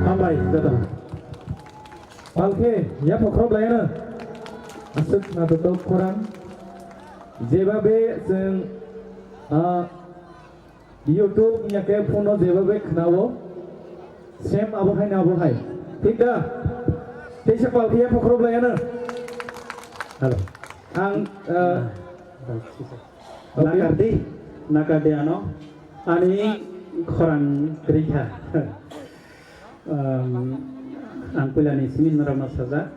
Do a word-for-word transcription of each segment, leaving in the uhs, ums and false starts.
Hambai, joto. Palkhe, yapha khorok layana. Aswk naithotok khorang. Jeba be chwng, ah, YouTube ya khe phone no jeba be khwnao. Same abo hai na abo hai. Thik da? Teisa palkhe yapha khorok layana. Hello. Ang, ah, Nakardi, nakardi ano, ani khorang kwrwi kha. Um, ang puilani simi norokno sajak,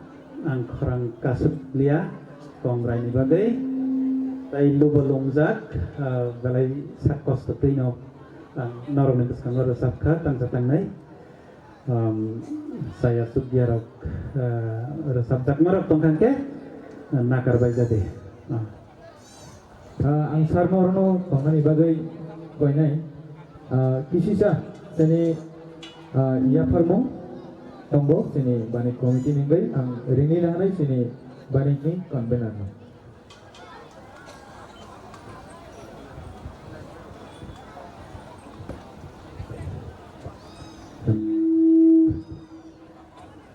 ang khorang kasuk liya, kongrai ni bagwi, tai lubo lungjak, uh, belai sak kosto twino, ang norokni bwskango rwchap kha, tangsa tangnai. Um, saya sukya rok, uh, rwchapjakma rok tongkha khe, uh, nakar bai jadi. Uh. Ah, ang sarno orono tongnani bagwi koinai. Ah, kisisa chini, ah, yapharmung tongo chini bani committee ni wngwi ang ringwi nahanai chini bani ni convener no.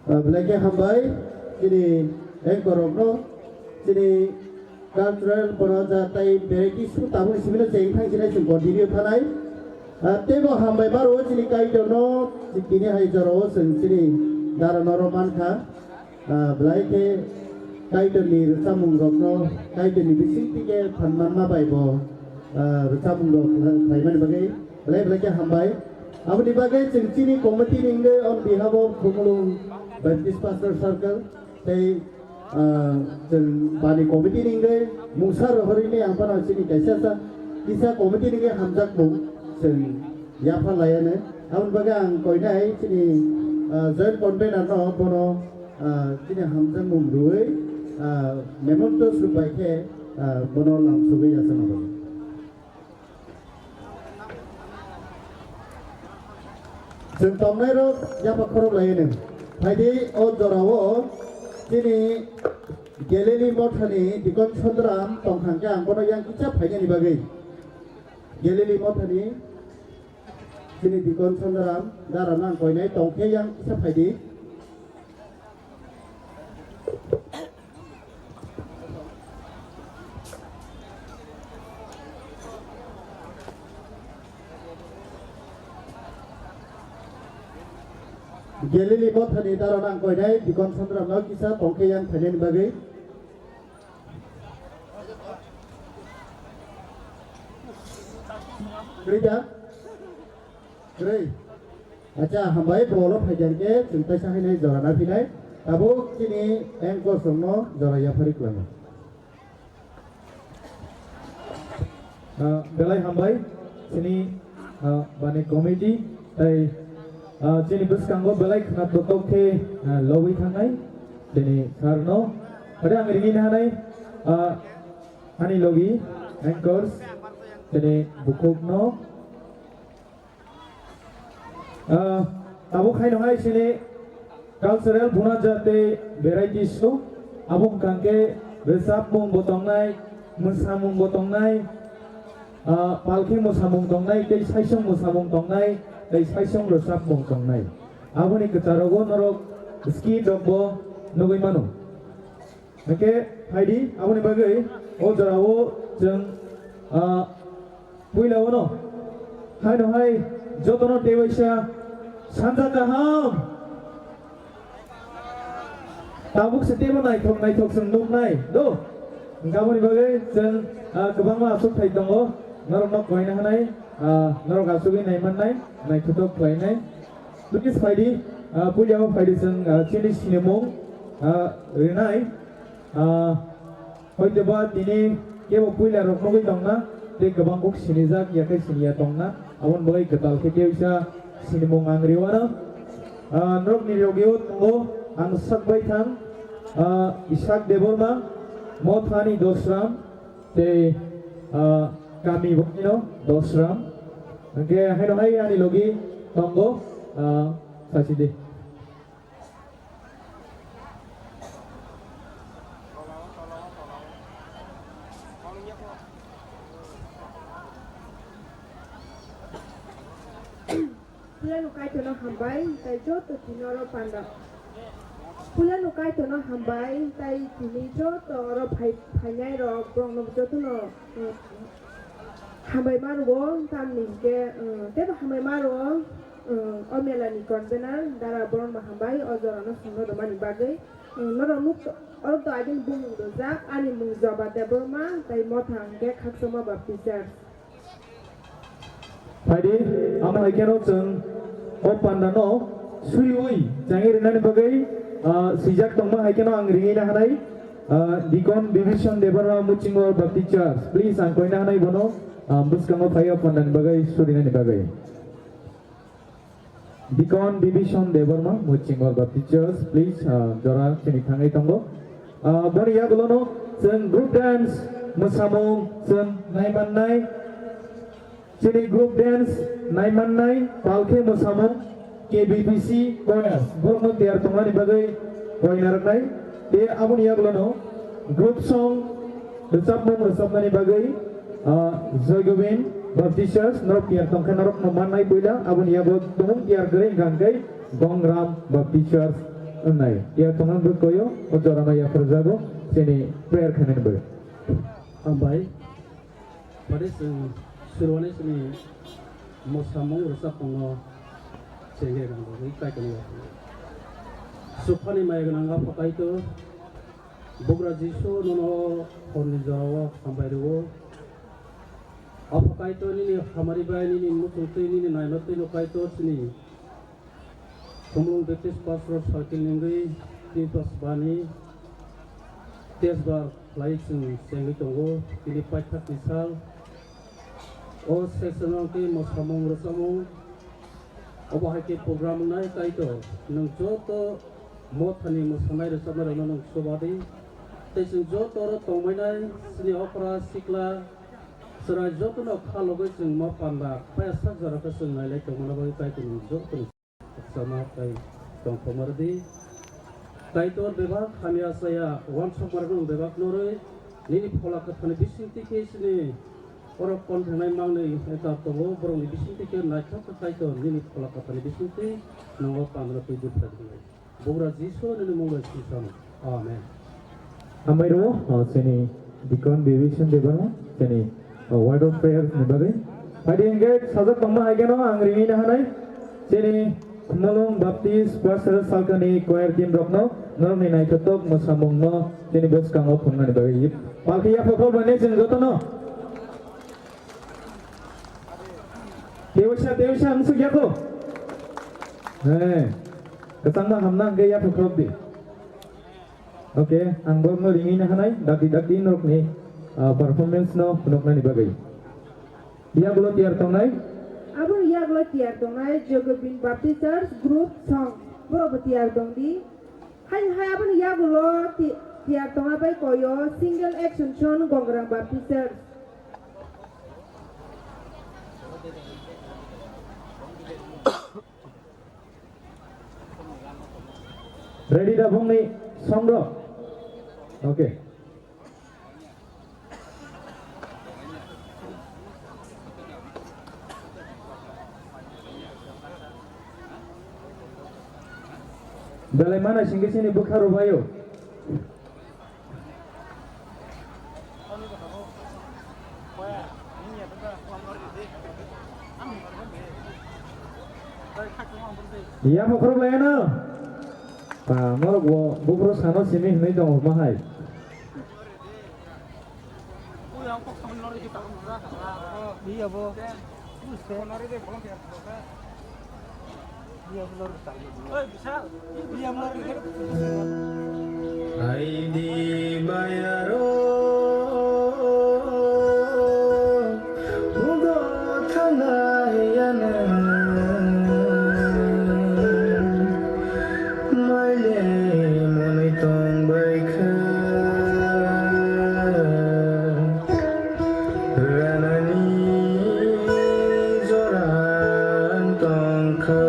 Ah, belai khe hambai, chini anchor rokno, chini cultural bono ja tai variety show tabuk simi no cheng thang sinai chwng continue thanai. Ah, teibo hambai maro chini Kaitor no, tini hai jora o chwng chini dara norok mankha. Ah, belai khe Kaitor ni rwchapmung rokno, Kaitor ni bising tike phan manma bai bo, ah, rwchapmung rok khlaimani bagwi belai belai khe hambai. Aboni bagwi chwng chini committee ni wngwi on behalf of Khumulwng Baptist Pastor Circle tei, ah, chwng bani committee ni wngwi mungsa rohorwi maya ang phano chini kaisa sa kisa committee ni wngwi hamjakmung chwng yapha laianw. Aboni bagwi ang koinai chini, ah, joint convener no bono, ah, chini hamjakmung rwwi, ah, memento swrwk bai khe, ah, bono lamsogwi yachana bagwi. Chwng tongnairok yapha khorok laianw. Phaidi o jorao chini Galili mothani Dikon Chondram tongthang khe ang bono yang kisa phainani bagwi. Galili mothani chini Dikon Chondram dara nang koinai tongkhe yang kisa phaidi. Gelili mothani dara nang koinai Dikon Sandra no kisa tongkhe yang thainani bagwi. Kwrwi da? Kwrwi. Acha, hambai, bolo phaijan khe chwng taisa hainai jora na phinai. Tabuk chini anchor songno jora yaphari kwlango. Ah, belai hambai, chini, ah, bani committee, tai, ah, chini bwskango belai khna totok khe, ah, lobwi thangnai, chini sir no. Ore ang ringwi nahanai, ah, ani logi anchors, chini bukhuk no. Ah, tabuk haino hai sini cultural buna jate varieties o, abo wngkha khe rwchapmung bo tongnai, mwsamung bo tongnai, ah, palkhe mwsamung tongnai, tei saisong mwsamung tongnai, tei saisong rwchapmung tongnai. Aboni kwcharogo norok skit rok bo nugwi mano. Hake phaidi, aboni bagwi o jorao chwng, ah, puila ono haino hai jotono tewaisa sanja kaham. Tabuk se tebo naithok naithok chwng nuknai do. Hwnkhe aboni bagwi chwng, ah, kwbangma aswk thai tongo, norokno koina hanai, ah, norok aswkwi naimannai, naithotok khlainai. Please phaidi, ah, puila o phaidi chwng, ah, chini sinimung, ah, rinai. Ah, hoitoba tini kebo puila rok nugwi tongna, tei kwbang kok sinijak ya khe siniya tongna, aboni bagwi kwtal khe teisa sinimung ang riwano. Ah, norokni logi o tongo ang sak bai thang, ah, Isak Debbarma, Mothani Dosram, tei, ah, kami bokino Dosram. Hwnkhe haino hai ani logi tongo, ah, sachidi. Pulano Kaitorno hambai, tai joto tini oro panda. Pulano Kaitorno hambai, tai tini joto oro phai-, phainai rok, borokno jotono, eh, hambai ma rwo, tamni hwnkhe, eh, teibo hambai ma rwo, eh, o mela ni convener, Dara Borma hambai, o jorano songno rwmani bagwi. Eh, norok nuk to-, oro to agini bumung rwjak, ani mung Joba Debbarma, tai motha hwnkhe Khakchangma Baptist Church. Phaidi, amo hai kheno chwng o panda no suriwi changwi rinani bagwi, ah, swijak tongma hai kheno ang ringwi nahanai, ah, Deacon Bibison Debbarma Muchingor Baptist Church. Please, ang koi nahanai bono, ah, bwskango phai o panda ni bagwi surinani bagwi. Deacon Bibison Debbarma, Muchingor Baptist Church, please, ah, jora chini thangwi tongo. Ah, boni yagulono chwng group dance, mwsamung chwng naimannai. Chini group dance naimannai, palkhe mwsamung, K B P C choir, borokno tiyar tongmani bagwi koi narwknai. Tei aboni yagulono group song rwchapmung rwchapnani bagwi, ah, Joy Govind Baptist Church, norok tiyar tongkha, norokno mannai puila, aboni yago tumung tiyar kwrwi hwnkha hwnkhe Gongram Baptist Church wngnai. Tiyar tongna bagwi koyo, o jorano yapharjago, chini prayer khainani bagwi. Hambai. Pare chwng surwani chini mwsamung rwchapmungno chengre rang bagwi Kaitorni yapharwi. Suphani maya gwnang Apha Kaitor, Bugra Jisu nono horni jorao hambai rwo. Apha Kaitor nini hamari bai nini muchungtwi nini nainotwino Kaitor chini Khumulwng Baptist Pastoral Circle ni wngwi Twipas bani test bar khlai chwng chengwi tongo tini paithakni sal. O session o hwnkhe mwsamung rwchapmung obo hai khe program wngnai Kaitor nwng joto mothani mwsanai rwchapnairokno nwng chubadi tei chwng joto oro tongmainai chini okra sikla chwrai jotono kha logwi chwng ma panda paiya sak jora khe chwng nailai tongmani bagwi Kaitor nwng jotono Khakchangma tei tongthokma rwdi. Kaitor bebak hamya chaya, uansukma rwkno bebak norwi, nini phola kwthani bisingtwi khe chini oro konthengnai mangnwi ekar tongo, borokni bisingtwi khe naithok khe Kaitor nini phola kwthani bisingtwi nwngo pandra twi bwthai rwnai. Bugra Jisu nini mung bai swisano. Amen. Hambai rwo, o, chini Deacon Bibison Debbarma, chini, o, Word of Prayer ni bagwi. Phaidi hwnkhe sajak tongma hai kheno ang ringwi nahanai. Chini Khumulwng Baptist Pastor Salkani choir team rokno norokni naithothok mwsamungno chini bwskango phunuknani bagwi palkhe yapha khoroknai chwng jotono. Tewisa, tewisa, ang sugya ko. He. Kwchangma hamna hwnkhe yapha khorok di. Okay, ang borokno ringwi nahanai, dakti dakti norokni, ah, performance no phunuknani bagwi. Yagulo tiyar tongnai? Aboni yagulo tiyar tongnai Jogobin Baptist Church Group Song. Borokbo tiyar tongdi. Hai hai aboni yagulo ti-, tiyar tongna bai koyo Single Action Song Gongrang Baptist Church. Ready da bongni song rok? Okay. Belai mana singke sini bwkha rw baio. Iya, bokhorok lai ano. Pa, norok bo, bokhorok sano simi hinwi tongo, ma hai? Aidi bayaro ugo thanai yana. Maile monwi tong bai kha, ranani jora tong kha.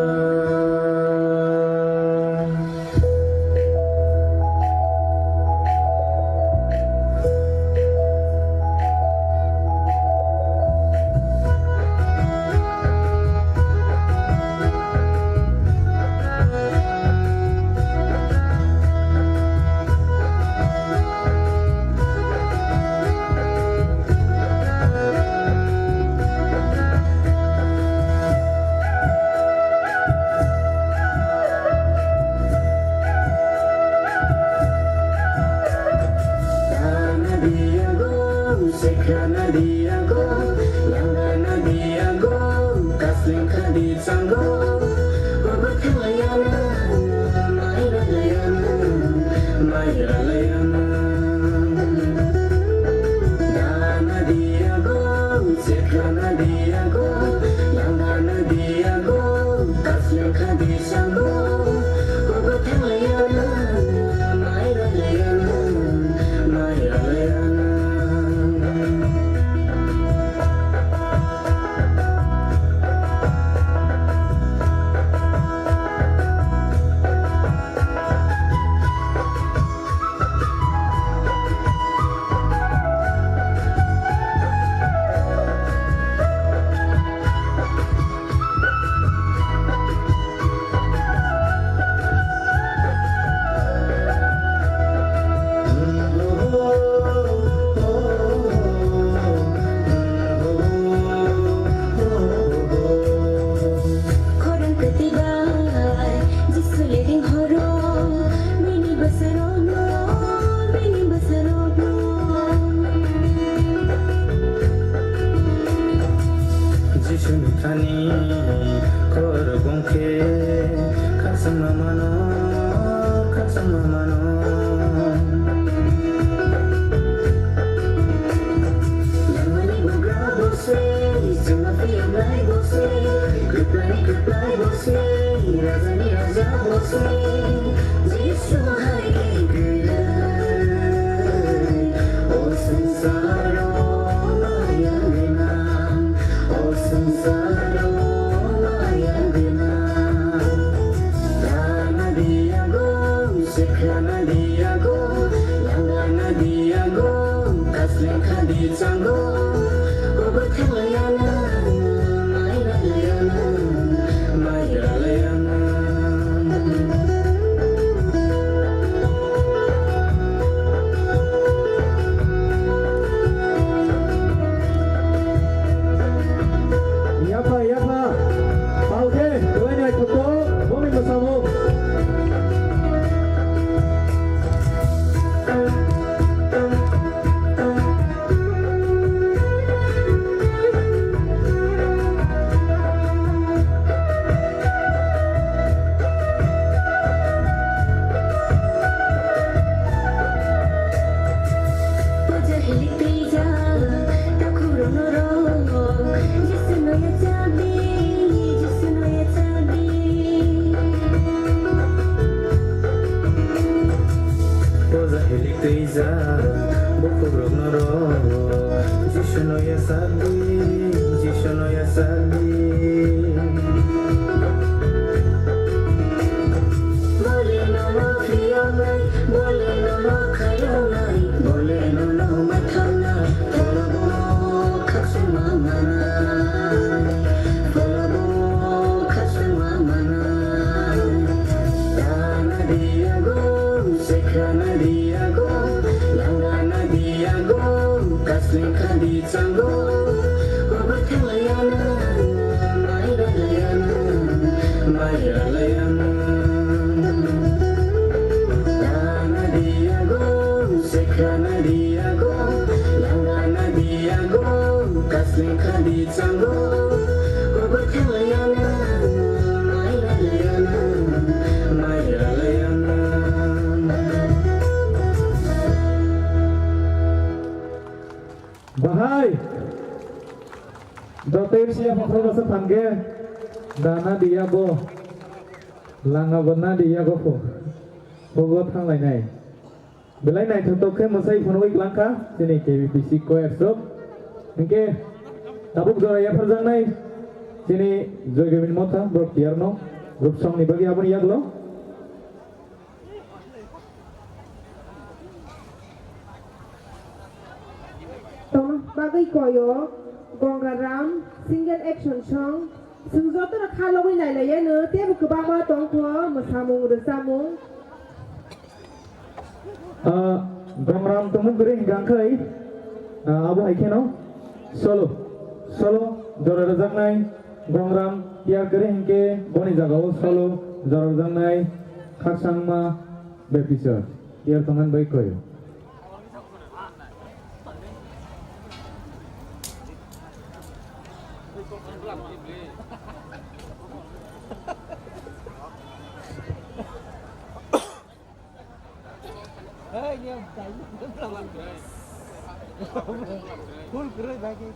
Kana diya go, se kana diya go, langana diya go, kasling khadi chango, gogo thalayana, maira layana, maira layana. Kana diya go, se kana diya go, langana diya go, kasling khadi chango, gogo thalayana, maira layana, maira layana. Khorang kwtwi bai Jisu leding horo, bini bwsarokno, bini bwsarokno. Jisuni thani khorokbong khe khasangma mano, khasangma mano. Langmani bugra bo se, chwngno phiya wngnai bo se, kwplai ni kwplai bo se, raja ni raja bo se, Jisu hai khe kwrwi. O swngcharo maya gwnang, o swngcharo maya gwnang. Rana diya go, Sekhana diya go, langana diya go, kasling khadi chango, kobo thalayana, maira layana, maira layana. Yapha, yapha, palkhe, belai naithotok. Puja hilik twijak, bukhukrokno rw, Jisuno yachakdi, Jisuno yachakdi. Bole nono phiyoknai, bole nono khairoknai, bole nono mathangnai, tolobo khasuma manai, tolobo khasuma manai. Dana diyago, sekhana diyago, langana diyago, kasling khadi chango, obo thalayana, maira layana, maira layana. Dana diyago, sekhana diyago, langana diyago, kasling khadi chango, obo thalayana, maira layana, maira layana. Bahai. Jotoi siya phokro basa thangke. Dana diya bo. Langa bo na diya bo pho. Phogo thanglainai. Belai naithotok khe mwsai phunugwi klangkha chini K B P C choir sok. Hinkhe tabuk jora yapharjaknai chini Joy Gobin Motha borok tiyarno group song ni bagwi aboni yaklo. Tongna bagwi koyo Gongaram single action song. Chwng jotono kha logwi nailaiyano, teibo kwbangma tongkho mwsamung rwchapmung. Ah, Gongram tongmung kwrwi hwnkha khe, ah, abo hai kheno solo, solo jora rwjaknai Gongram tiyar kwrwi hinkhe boni jagao solo jora rwjaknai Khaksangma Baptist Church tiyar tongmani bai koyo. Full kwrwi bai khe.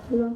Hello.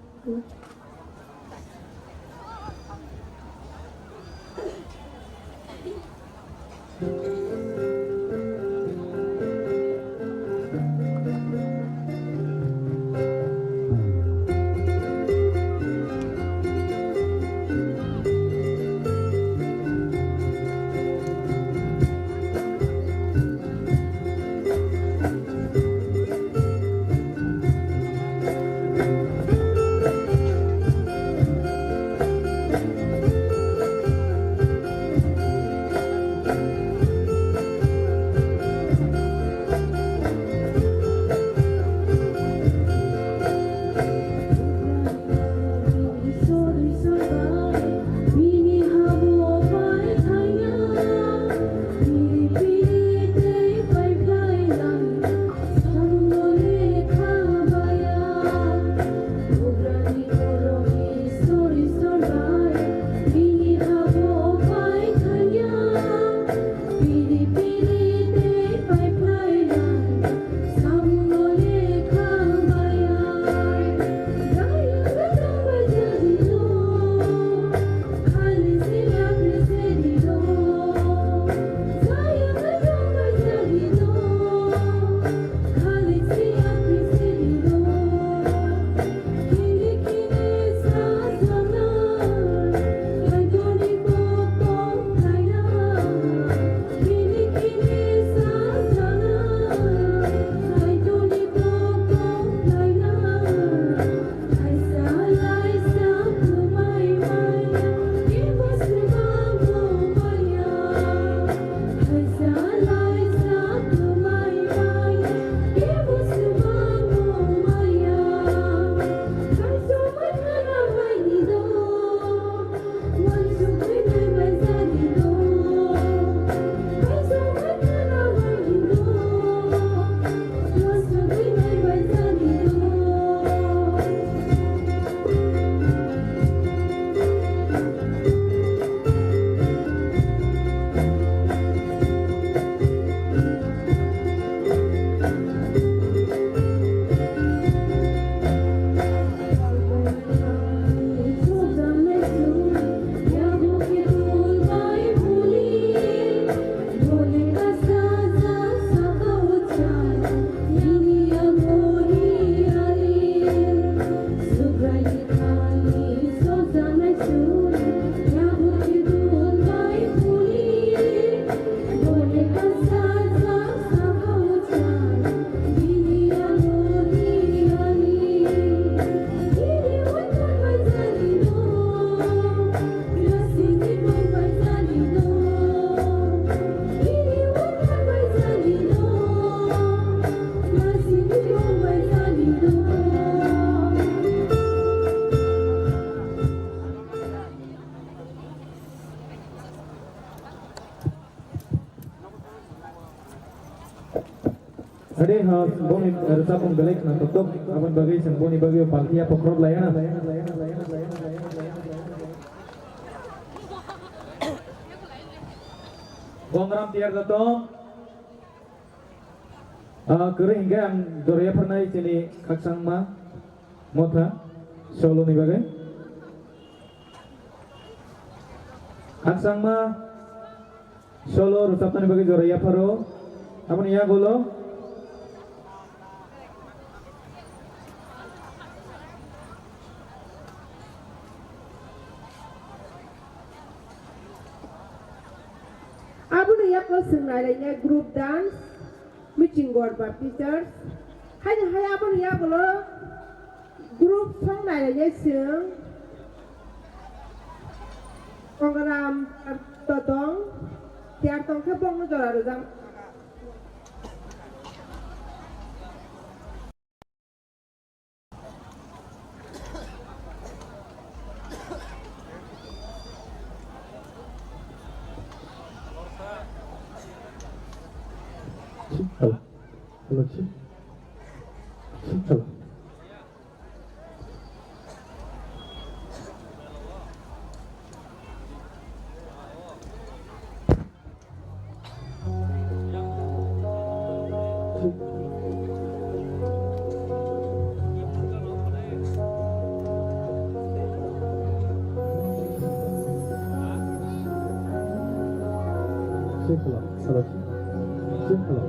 Tei ha boni rwchapmung belai khna toktok, aboni bagwi chwng boni bagwi paltiya pokrok laiya na. Gongram tiyar da tong. Ah, kwrwi hinkhe ang jora yapharnai chini khakchangma motha solo ni bagwi. Khakchangma solo rwchapnani bagwi jora yapharo. Aboni yagulo Aboni yago chwng nailainai group dance, meeting gorba teachers. Haini hai aboni yagulo group song nailainai chwng Kongaram Totong, tiyar tongkhe bongno jora rwjak. Hello. Hello, check. Check, hello. Check, hello. Hello, check. Check, hello.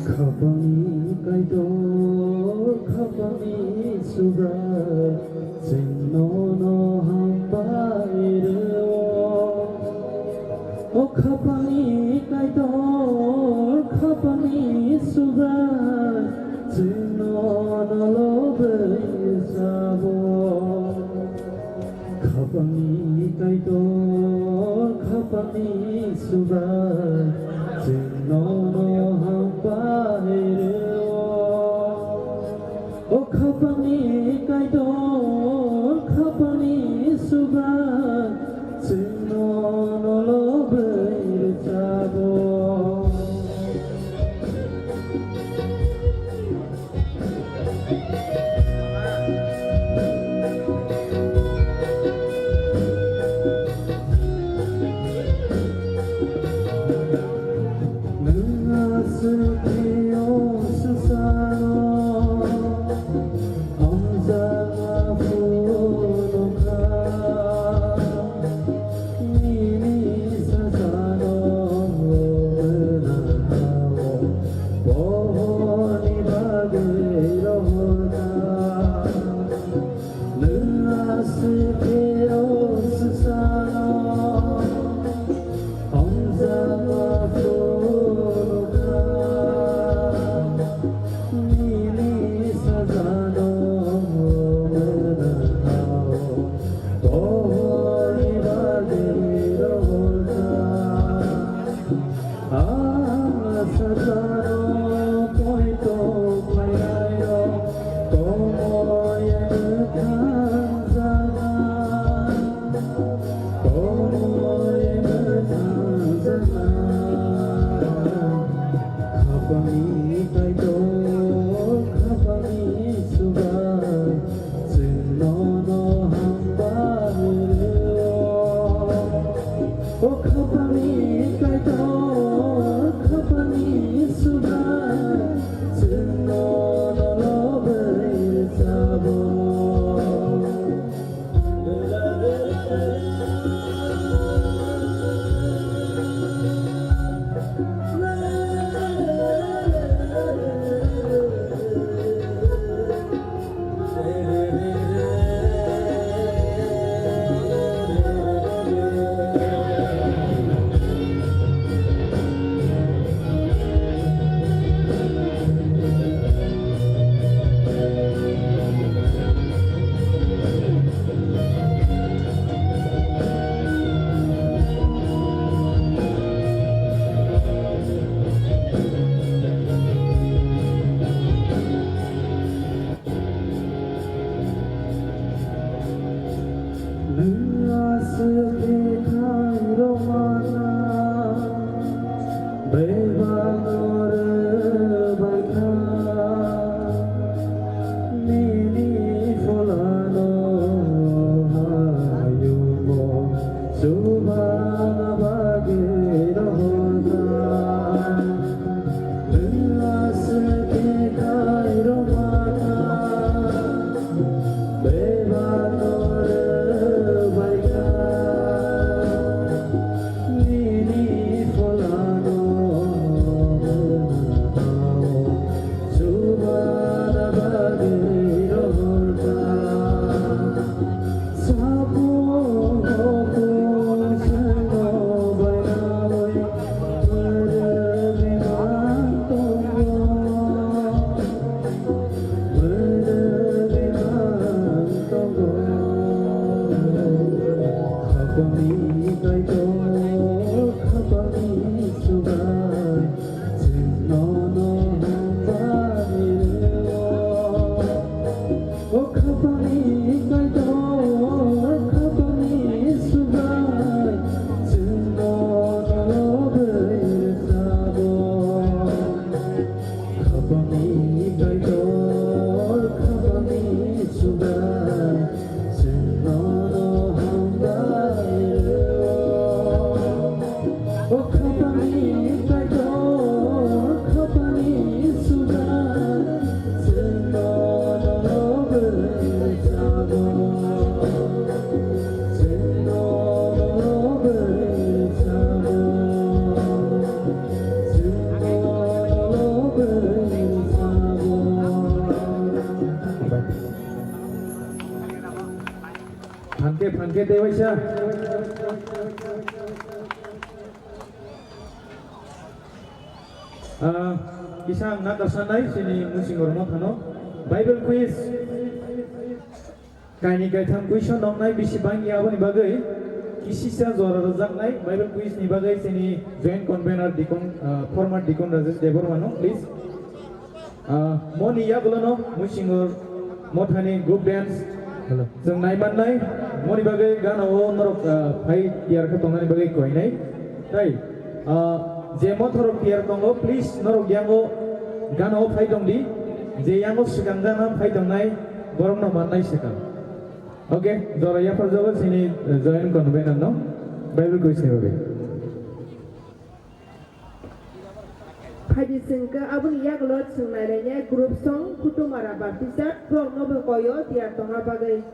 Khapangni Kaitor, khapangni Subrai, chwng nono hambai rw-o. O khapangni Kaitor, khapangni Subrai, chwng nono lobwi rwchabo. Khapangni Kaitor, khapangni Subrai, chwng nono hambai rw-o. O khapangni Kaitor, khapangni Subrai, chwng nono lobwi rwchabo. Nini sajano mwnao bohorni bagwi rohorkha. Nwng aswk khe o swsano hamjakma phunukha. Nini sajano mwnao bohorni bagwi rohorkha. Ang sajano poito phainairok tomoye mwthangjakna. Khapangni Kaitor, khapangni Subrai, chwng nono hambai rw-o. O khapangni Kaitor, khapangni Subrai, chwng nono lobwi rwchabo. Khe tei waisa. Ah, kisa ang nata sanai chini Musingur Mothano. Bible quiz. Kaini kaitham question noknai bisi bangya aboni bagwi kisisa jora rwjaknai Bible quiz ni bagwi chini joint convener Deacon, ah, former Deacon Rajesh Debbarma no, please. Ah, moni yagulono Musingur Mothani group dance. Hello. Chwng naimannai, moni bagwi gana o norok, ah, phai tiyar khe tongnani bagwi koinai. Tai, ah, je mothorok tiyar tongo, please norok yango gana o phai tongdi. Je yango swkang gana phai tongnai, borokno mannai swkang. Okay, jora yaphar jago chini, eh, joint convener no Bible quiz ni bagwi. Phaidi chwng khe aboni yagulo chwng nailainai group song Kutumara Baptist Church, borokno bo koyo tiyar tongna bagwi.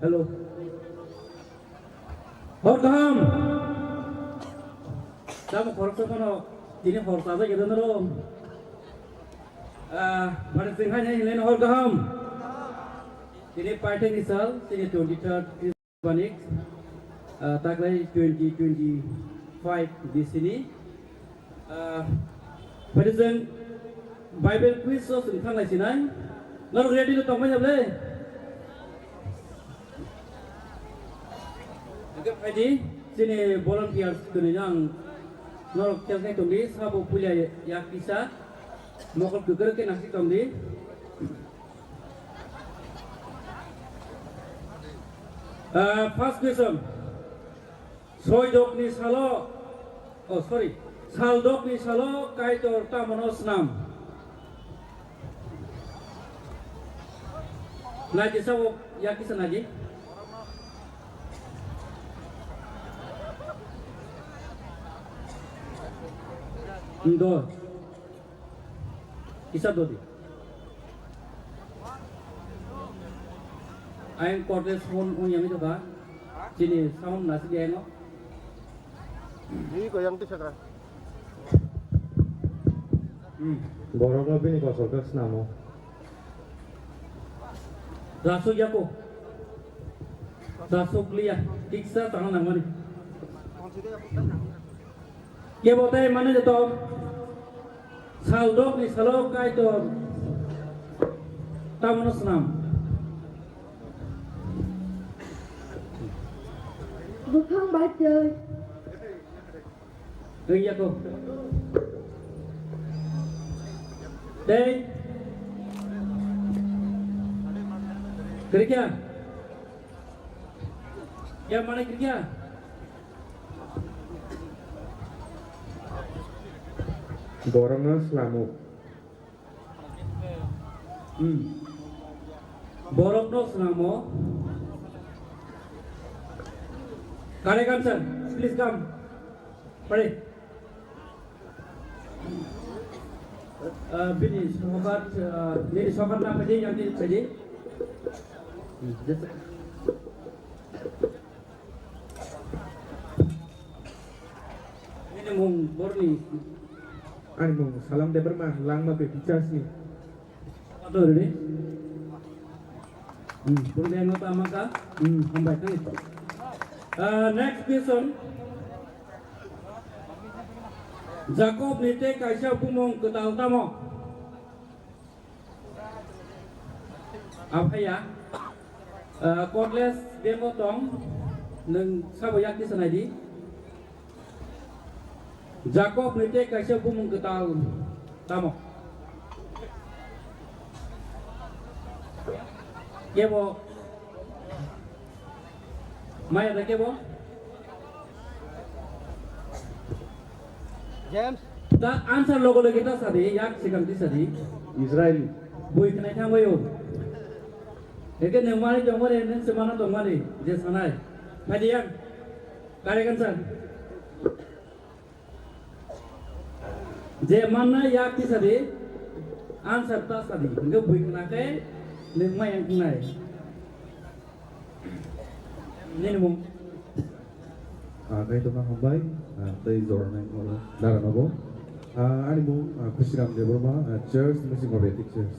Hello. Hor kaham. Tamo khoroksa phano tini hor chajak ya dano. Ah, mane chwng hai hai hinlaino hor kaham. Tini paithakni sal, tini twenty-third Panik, ah, taklai twenty twenty-five bisini. Ah, phaidi chwng Bible quiz o chwng thanglai sinai. Norok ready no tongmani ble? Hwnkhe phaidi chini volunteers twnwi ang norok telkhlai tongdi, sabo puila yak kisa, mokol kwkrwk khe nasik tongdi. Ah, first question. Soidokni salo, oh, sorry, Saldokni salo Kaitor tamono snam? Naidi sabo, yak kisa naidi. Ndo. Kisa dodi. Ayang kordel sound ong yami doka. Chini sound nasi di ayang. Ini ko yang tu sakra. Hmm. Borok no bini kosol ka snamo. Rasuk yako. Rasuk liya. Tiksa tangan nangmani. Kebo tei mane joto Saldokni salo Kaitor tamono snam? Buphang bai twi. Wngya ko. Tei. Kwrwikya. Ya mane kwrwikya. Borokno slamo. Hmm. Borokno slamo. Correct answer. Please come. Pare. Ah, bini sokat, ah, bini sokat na pede, yang di pede. Hmm, just Nini mung borni? Ani mung Salam Debbarma, Langma Baptist Church ni. Ato rede? Hmm, borni ang ta maka? Hmm, hambai kani. Ah, next question. Jakob ni tei kaisa bumung kwtal tamo? Aphaya, ah, cordless bemo tong, nwng sabo yak kisa nai di. Jakob ni tei kaisa bumung kwtal tamo? Kebo Maya da kebo? James. Ta answer logo logi ta sadi, yak sikam di sadi. Israel. Bui khnai thangbaio. Eke nengmani tongmani, neng semana tongmani, je sanai. Phadi yang. Correct answer. Je manna yak kisa di, answer ta sa di. Hingke bui khna khe nwng ma yang wngnai. Nini mung. Ah, kaitorno hambai, ah, tei jora nai, ah, dara nobo. Ah, ani mung, ah, Khusiram Debbarma, ah, church, Musi Baptist Church.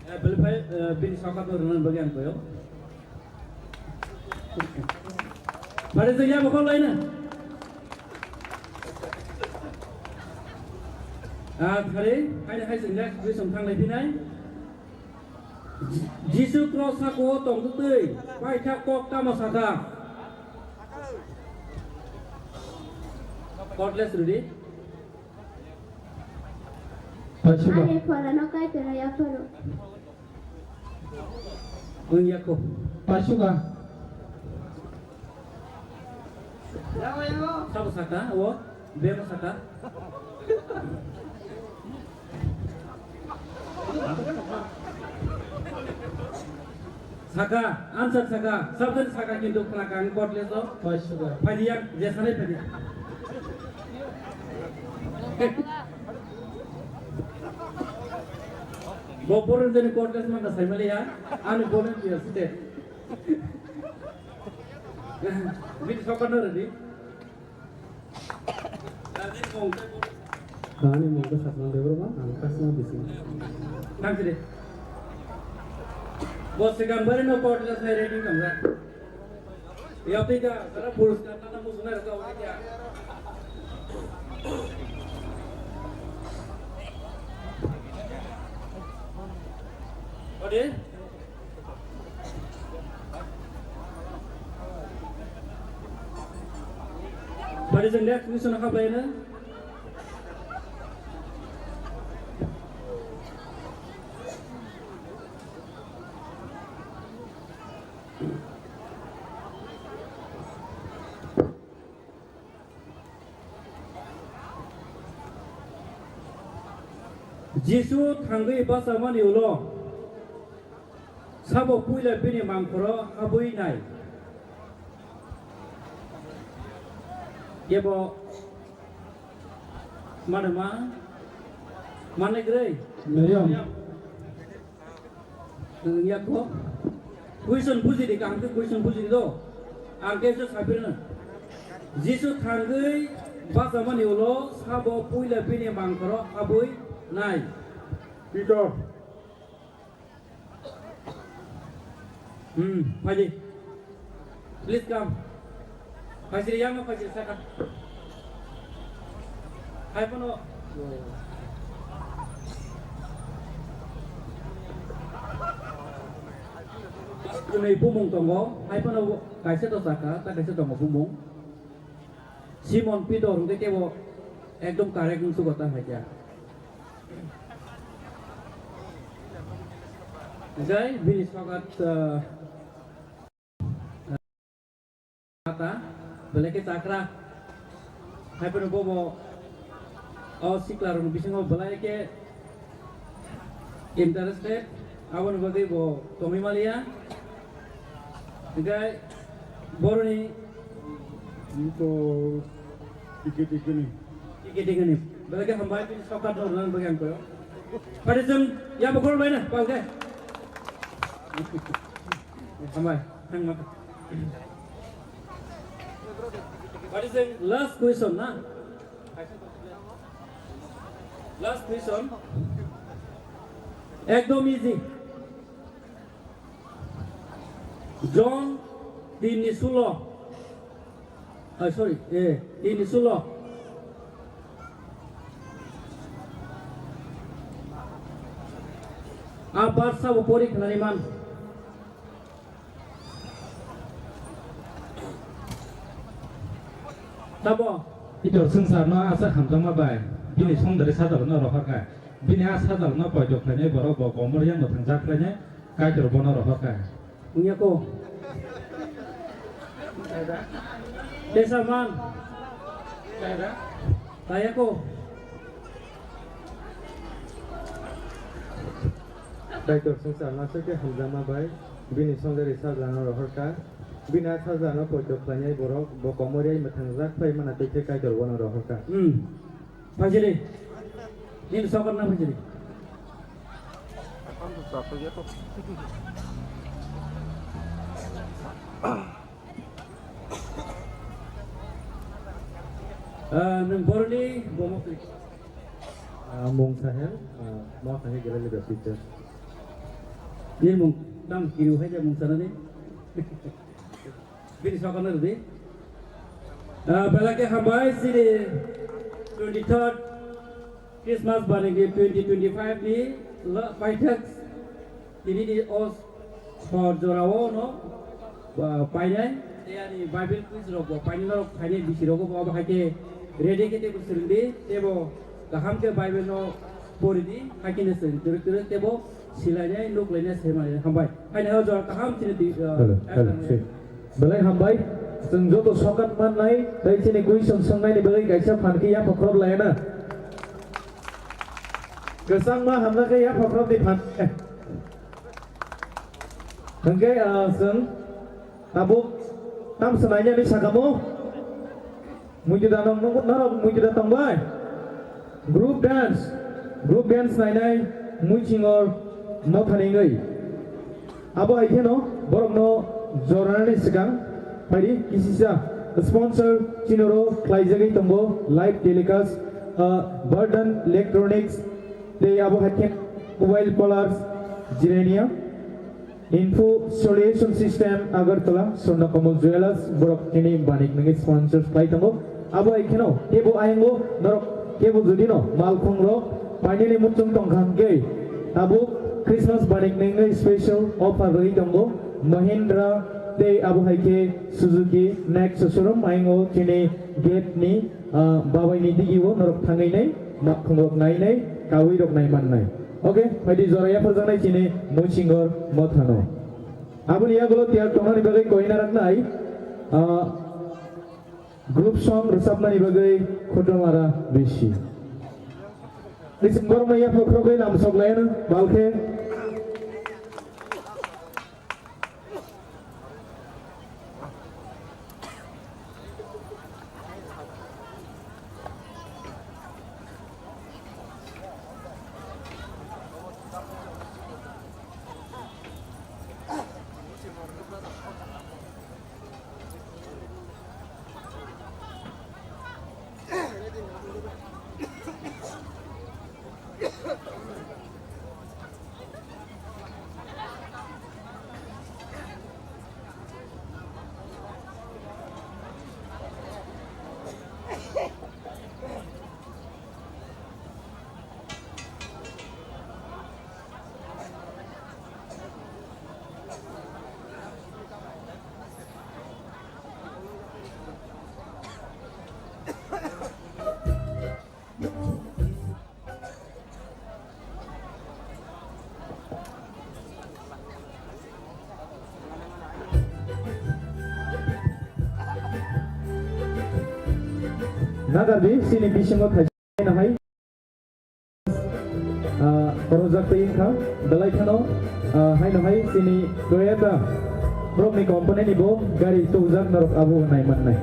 Eh, belai phai, eh, bini sokatno rwna bagwi ang koyo. Pare jeng ya bokol laina. Ah, thari, hai, hai, jeng ya, bini song thang lai phinai. Ji-, Jisu cross saka o tongtwtwi, paikha kok tamo sakha. Cordless rwdi. Paisuka. Ani pholano Kaitorno yapharo. Wng yakho. Paisuka. Sabo saka, o, bemo saka. Saka, answer saka, sabjani saka kintu khna kang cordless o. Paisuka. Phaidiya, je sanai phaidiya. Bo borok jani cordless man da saimali ya, ani volunteer site. Bini sokar no ready. Ani mungkha sakno Debbarma, ang kasno bising. Thanks re. Bo sikang bari no court gas nai rating kamra. Yapika sara puruskar tata musuna raka wajya. Ode? Pari jeng next mission hap laina. Jisu thangwi bachamani ulo sabo puila bini mangkhoro habwi nai. Kebo mano ma manai kwrwi? Miriam. Wngya kho. Question bujidi, kaham khe question bujidi do. Ang khe se sapirna. Jisu thangwi bachamani ulo sabo puila bini mangkhoro habwi nai. Peter. Hmm, phaidi. Please come. Phaisiri, yang no phaisiri, saka. Hai pono. Kunui bumung tongo, hai pono kaisa to saka, ta kaisa tongo bumung. Simon Pitor hwnkhe kebo ekdom correct wngsugo ta hai khe. Jai bini sokat, ah, Mata, belai khe chakra. Hai phano bobo o sikla rokni bisingo belai khe interested, aboni bagwi bo tongwi maliya. Hingkhe boroni Iko tiki tiki ni. Tiki tiki ni. Belai khe hambai, bini sokat no rwnani bagwi ang koyo. Pari chwng yabo khorok bai na, pal khe. Hambai. Thang ma. What is the last question na? Last question. Ekdom easy. John tin ni sulo. Ai, sorry, eh, tin ni sulo. A bar sabo pori khnani man. Sabo. Pitor swngcharno aswk hamjakma bai bini songdari sajalno rohorkha. Bini a sajalno poito khlainai borok bo komor yang mwthangja khlainai Kaitor bono rohorkha. Wngya ko. Tesa man. Taya ko. Kaitor swngcharno aswk khe hamjakma bai bini songdari sajalno rohorkha. Bini a sajalno poito khlainai borok bo komor yang mwthangjak khlai mana tei khe Kaitor bono rohorkha. Hmm. Phaisiri. Nini sokar na phaisiri. Ang to chapel ya to. Ah, nwng boroni bomo klik. Ah, mung Sahel, ah, ma Sahel Gallery Baptist Church. Nini mung tang kiriu hai de mung sanani. Bini sokano rwdi. Ah, belai khe hambai chini twenty-third Christmas barni twenty twenty-five ni la paithak tini ni o sor jora o no, ah, painai. Tei ani Bible quiz rok bo painai norok phainai bisi rogo bo abo hai khe ready khe tebo swrwngdi tebo kaham khe Bible no poridi hai khe no swrwng twrwk twrwk tebo silainai nuklainai saimanai hambai. Haino o jora kaham chini di, ah, Hello, hello, si. Belai hambai, chwng joto sokat mannai, tei chini question swngnaini bagwi kaisa phan khe yapha khorok laina. Kwchangma hamna khe yapha khorokni phan. Hwnkhe, ah, chwng tabuk tamsa nainani sakamo. Muitu da nong, nong, norok muitu da tongbai? Group dance, group dance nainai muichingor mothani wngwi. Abo hai kheno borokno jornani swkang phaidi kisisa sponsor chinoro khlaijagwi tongo live telecast, ah, Burden Electronics tei abo hai khe mobile parlors Jirania. Info Solution System Agartala, Swarna Kamal Jewellers, borok chini banik nangwi sponsors khlai tongo. Abo hai kheno, kebo ayango norok kebo jodi no malkhung rok painani muchung tongkha hwnkhe, tabuk Christmas banik nangwi special offer rwui tongo. Mahindra tei abo hai khe Suzuki Next showroom ayango chini gate ni, ah, babai ni digi o norok thangwi nai, malkhung rok nai nai, kawi rok nai man nai. Okay, phaidi jora yapharjaknai chini Muisingor mothano. Aboni yagulo tiyar tongnani bagwi koina raknai, ah, group song rwchapnani bagwi Khotomara bisi. December maya phokrogwi lamsok layan balkhe. Nagardi, chini bisingo thaisa hai. Ah, khorokjak tei wngkha, belai kheno, ah, haino hai chini Toyota borokni company ni bo gari tubujak norok abo nai mannai.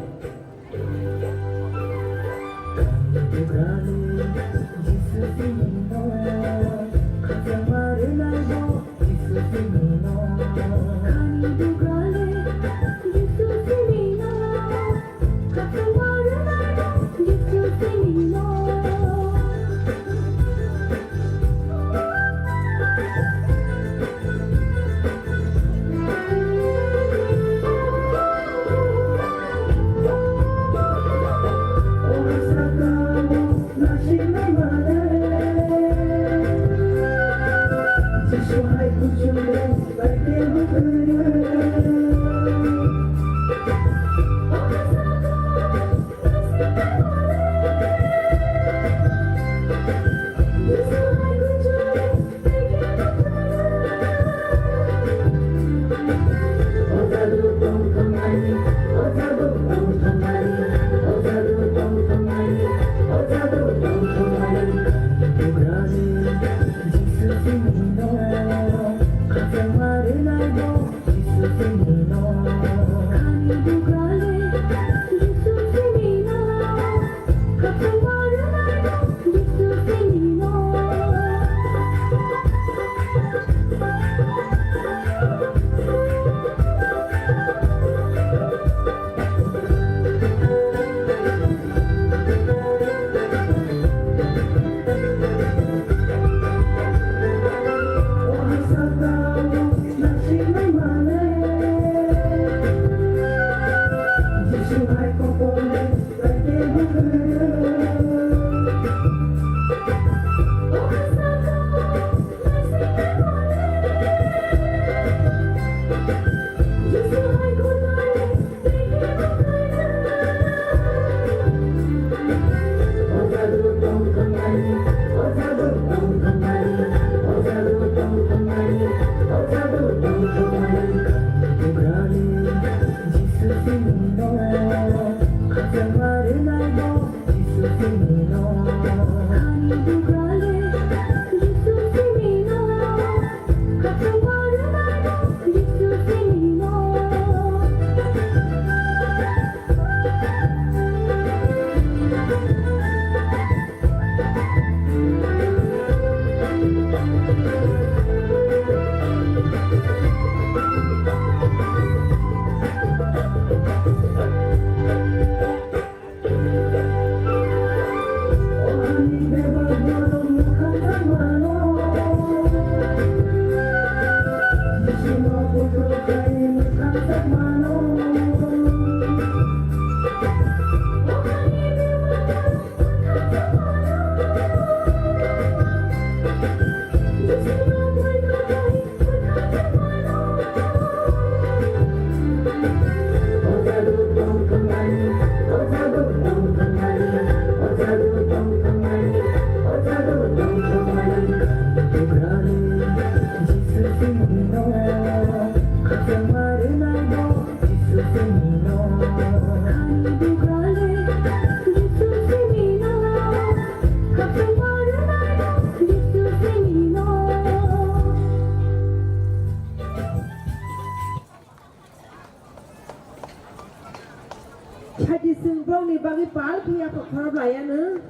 Bagwi pal phiya kok khorop laiya nw.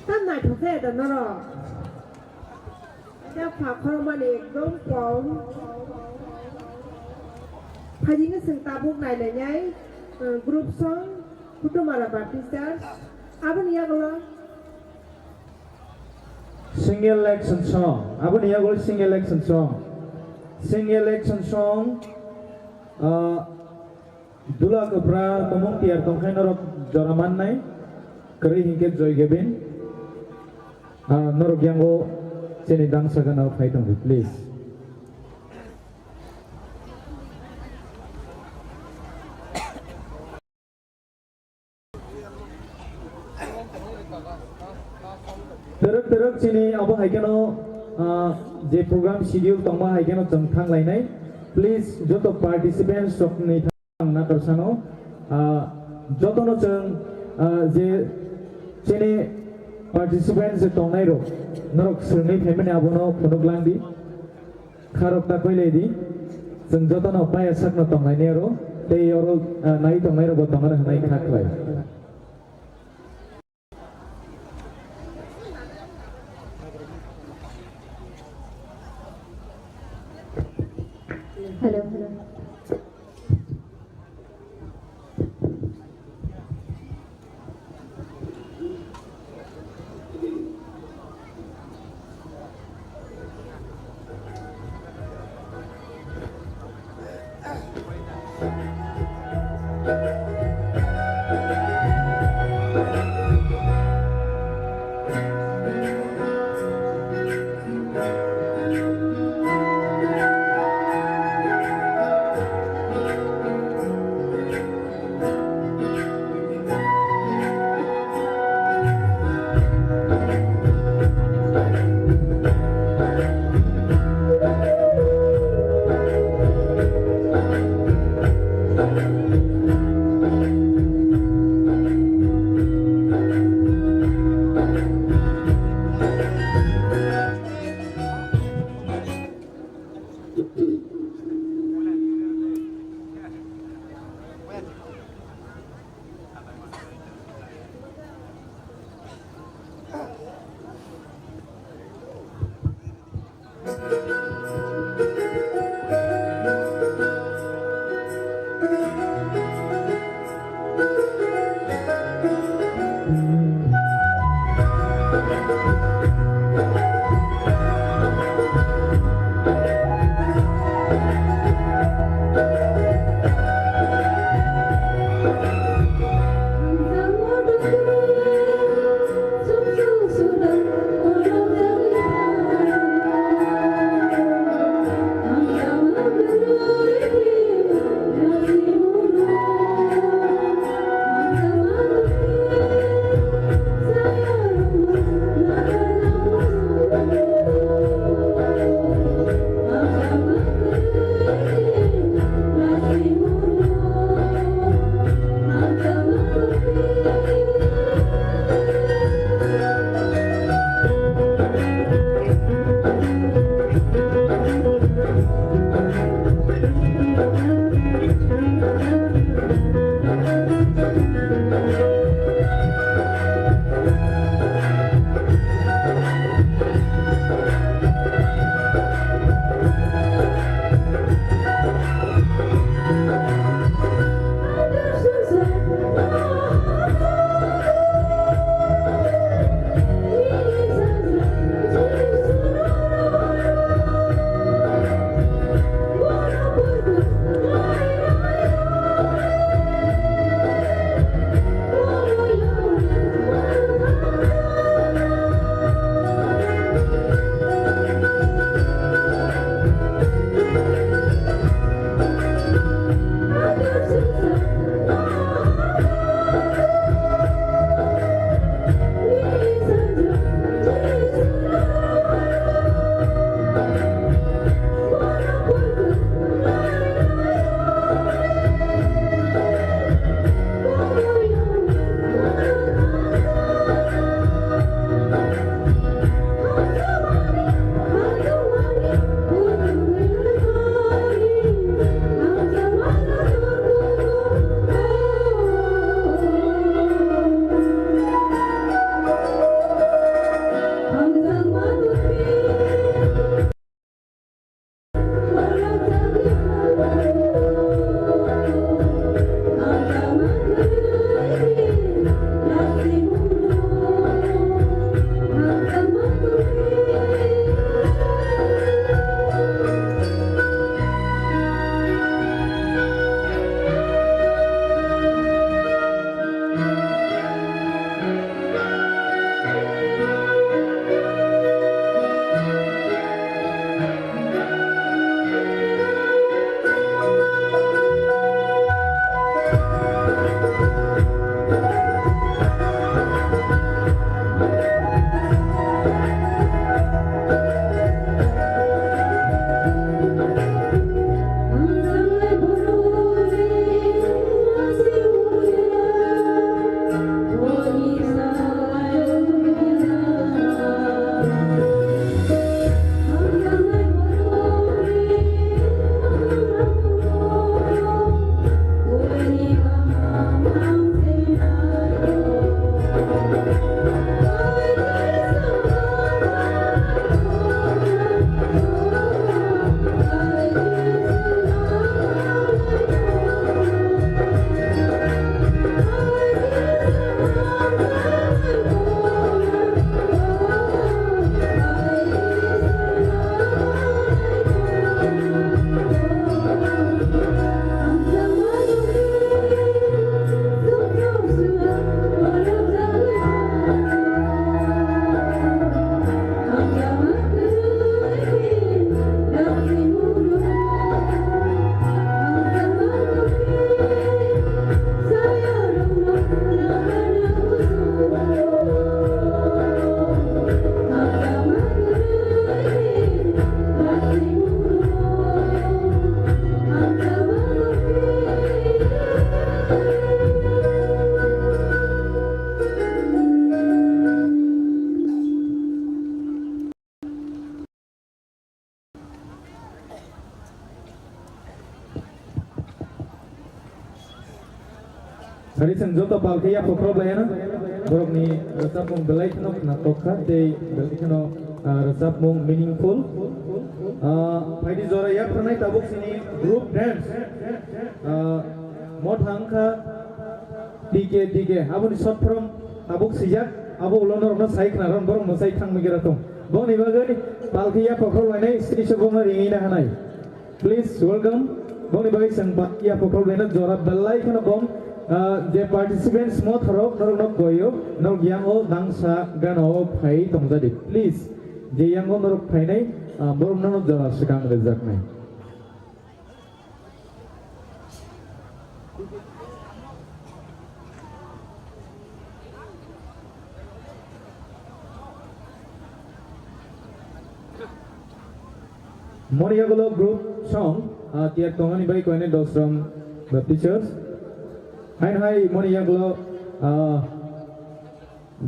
Tam naithok khe da norok. Khe pha khorokmani ekdom kom. Phaidi khe chwng tabuk nailainai, uh, group song, Kutumara Baptist Church. Aboni yagulo. Single action song. Aboni yagulo single action song. Single action song, uh, Dula kwpra tomung tiyar tongkhe norok jora mannai, kwrwi hinkhe Joy Gavin. Ah, norok yango chini dangsa gana phai tongdi, please. Twrwk twrwk chini abo hai kheno, ah, je program schedule tongma hai kheno chwng thang lainai. Please, joto participants rokni Ang nakarsanw, ah, jotono chwng, ah, je chini participants je tongnairok, norok swrwngwi phaimani abono phunuk langdi. Kharok ta koilaidi, chwng jotono paya sakno tonglaini aro, tei oro, ah, nai tongnairokbo tongmani hwnwi kha khlai. Hello, hello. Ari chwng joto palkhe yapha khorok laiyana, borokni rwchapmung belai kheno khwnathok kha tei belai kheno, ah, rwchapmung meaningful. Ah, phaidi jora yapharnai tabuk chini group dance. Ah, motha wngkha T K T K, aboni short form tabuk swijak, abo ulo norokno sai khna rw, borok mwsai thangwi gra thung. Boni bagwi palkhe yapha khorok lainai sini se bongno ringwi na hanai. Please welcome. Boni bagwi chwng ba-, yapha khorok laina jora belai kheno bom, ah, je participants mo thorok norok nok goyo, norok yang o dangsa gana o phai tongjadi. Please, je yang o norok phainai, ah, borok no jora swkang rwjaknai. Moriyagulo group song, ah, tiyak tongani bai koine dosram Baptist Church. Hain hai Moriyagulo, ah,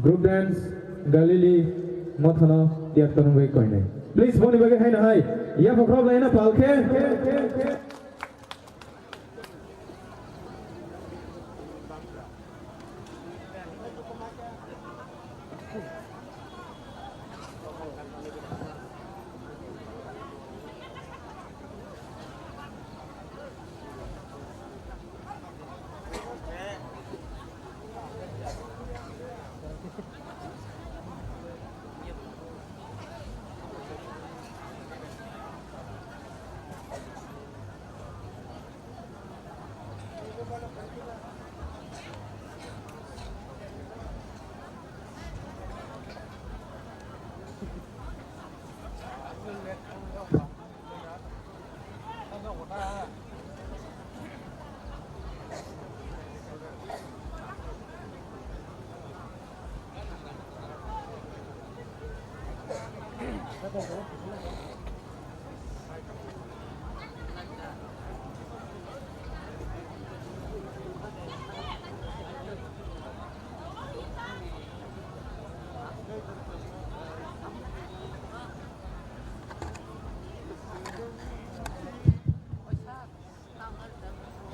group dance Galilee mothano tiyak tongani bai koine. Please, boni bagwi haino hai. Yapha khorok laina palkhe.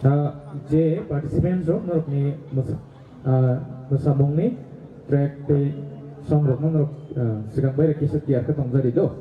Ah, je participants rok norokni mwsa-, ah, mwsamungni track tei song rokno norok, ah, swkang bai rok kisa tiyar khe tongjari do.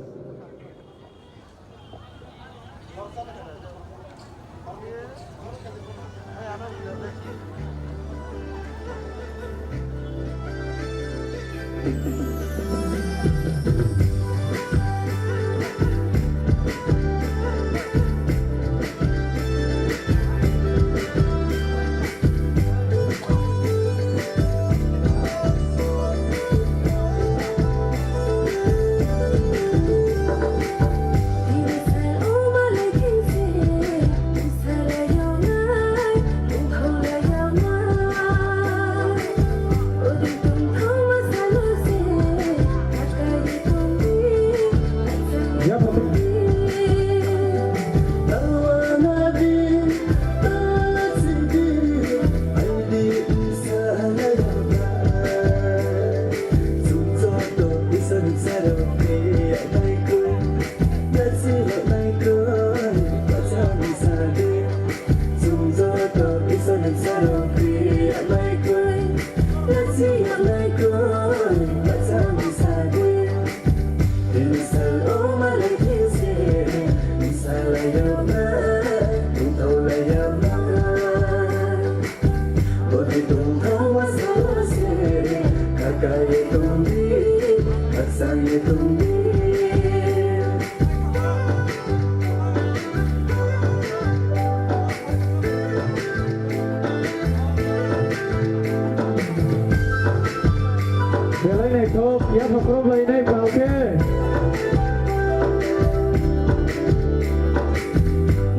Belai naithok, yapha khorok lainai palkhe.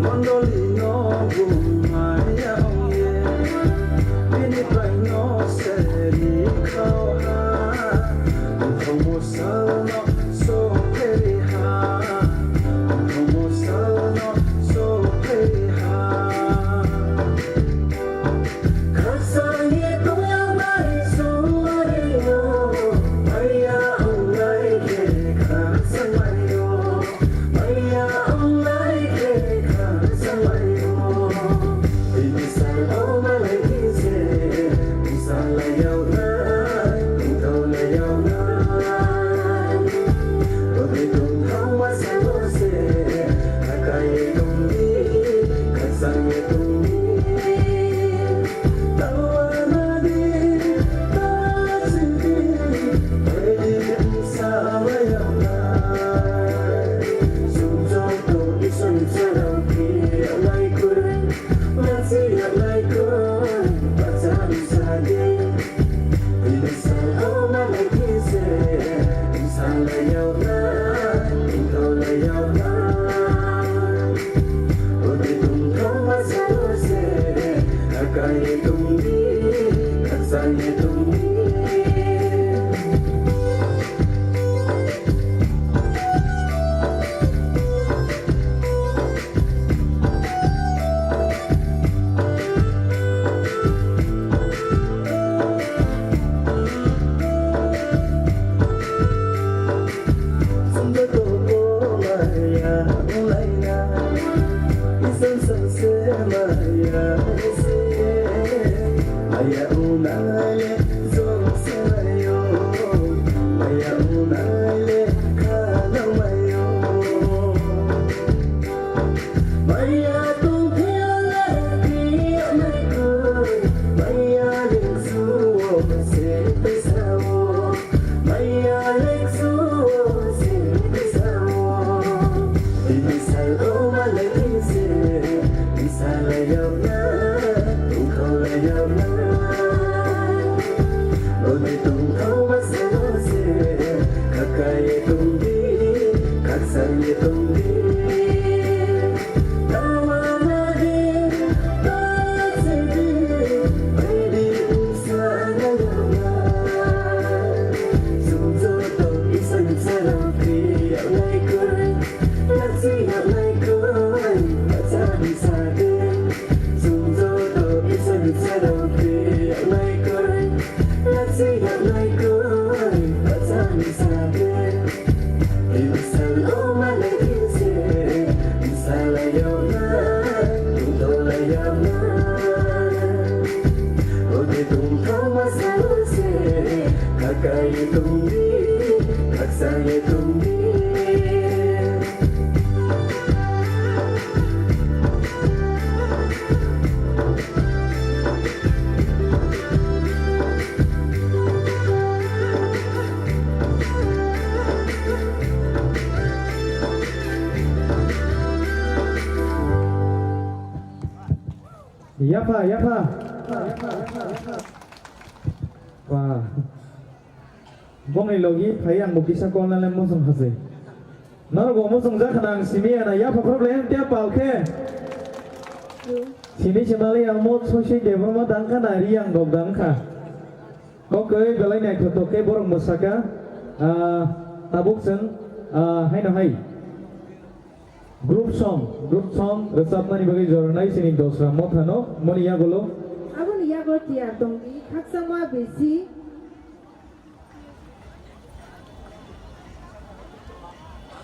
Mondoli no bumaya ongye, bini pai no seri khao ha, bumung musa no so Yapha, yapha. Wah. Bongni logi phai ang bo kisa kolna le mosong hase. Norok bo mosong jak khna ang simi ya na yapha problem tia pal khe. Sini semali ang mo soi soi debro ma dang kha na ri ang dok dang kha. Kokoi belai naithotok khe borok mwsaka, ah, tabuk chwng, ah, haino hai. Group song, group song rwchapnani bagwi jornai chini Dosra Mothano, moni yagulo. Aboni yago tiyar tongdi, khakchangma bisi.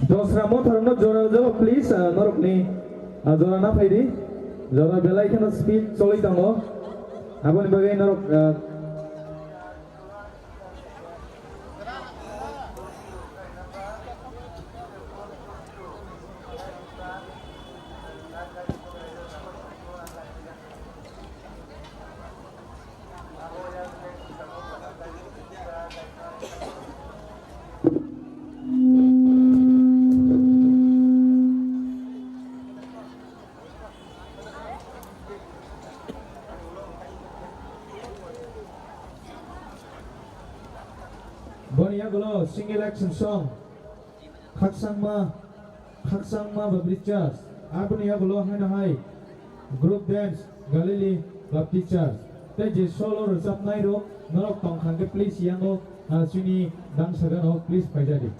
Dosra Mothano jora jora, please, ah, norokni, ah, jora na phaidi. Jora belai kheno speed choli tongo. Aboni bagwi norok, ah, Boni yagulo single action song, Khakchangma, Khakchangma Baptist Church, aboni yagulo haino hai group dance, Galilee Baptist Church, tei je solo rwchapnai rok norok tong kha khe please yango, ah, chini dangsa gano please paijadi.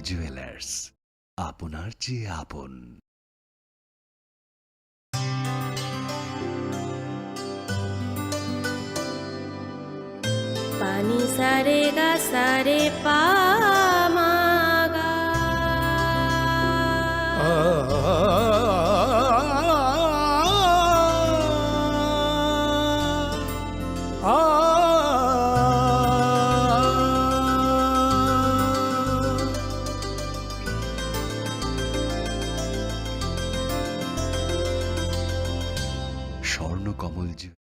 Jewellers, আপনার চেয়ে আপন। Pani sare ga sare pa ma ga. স্বর্ণ কমল জু-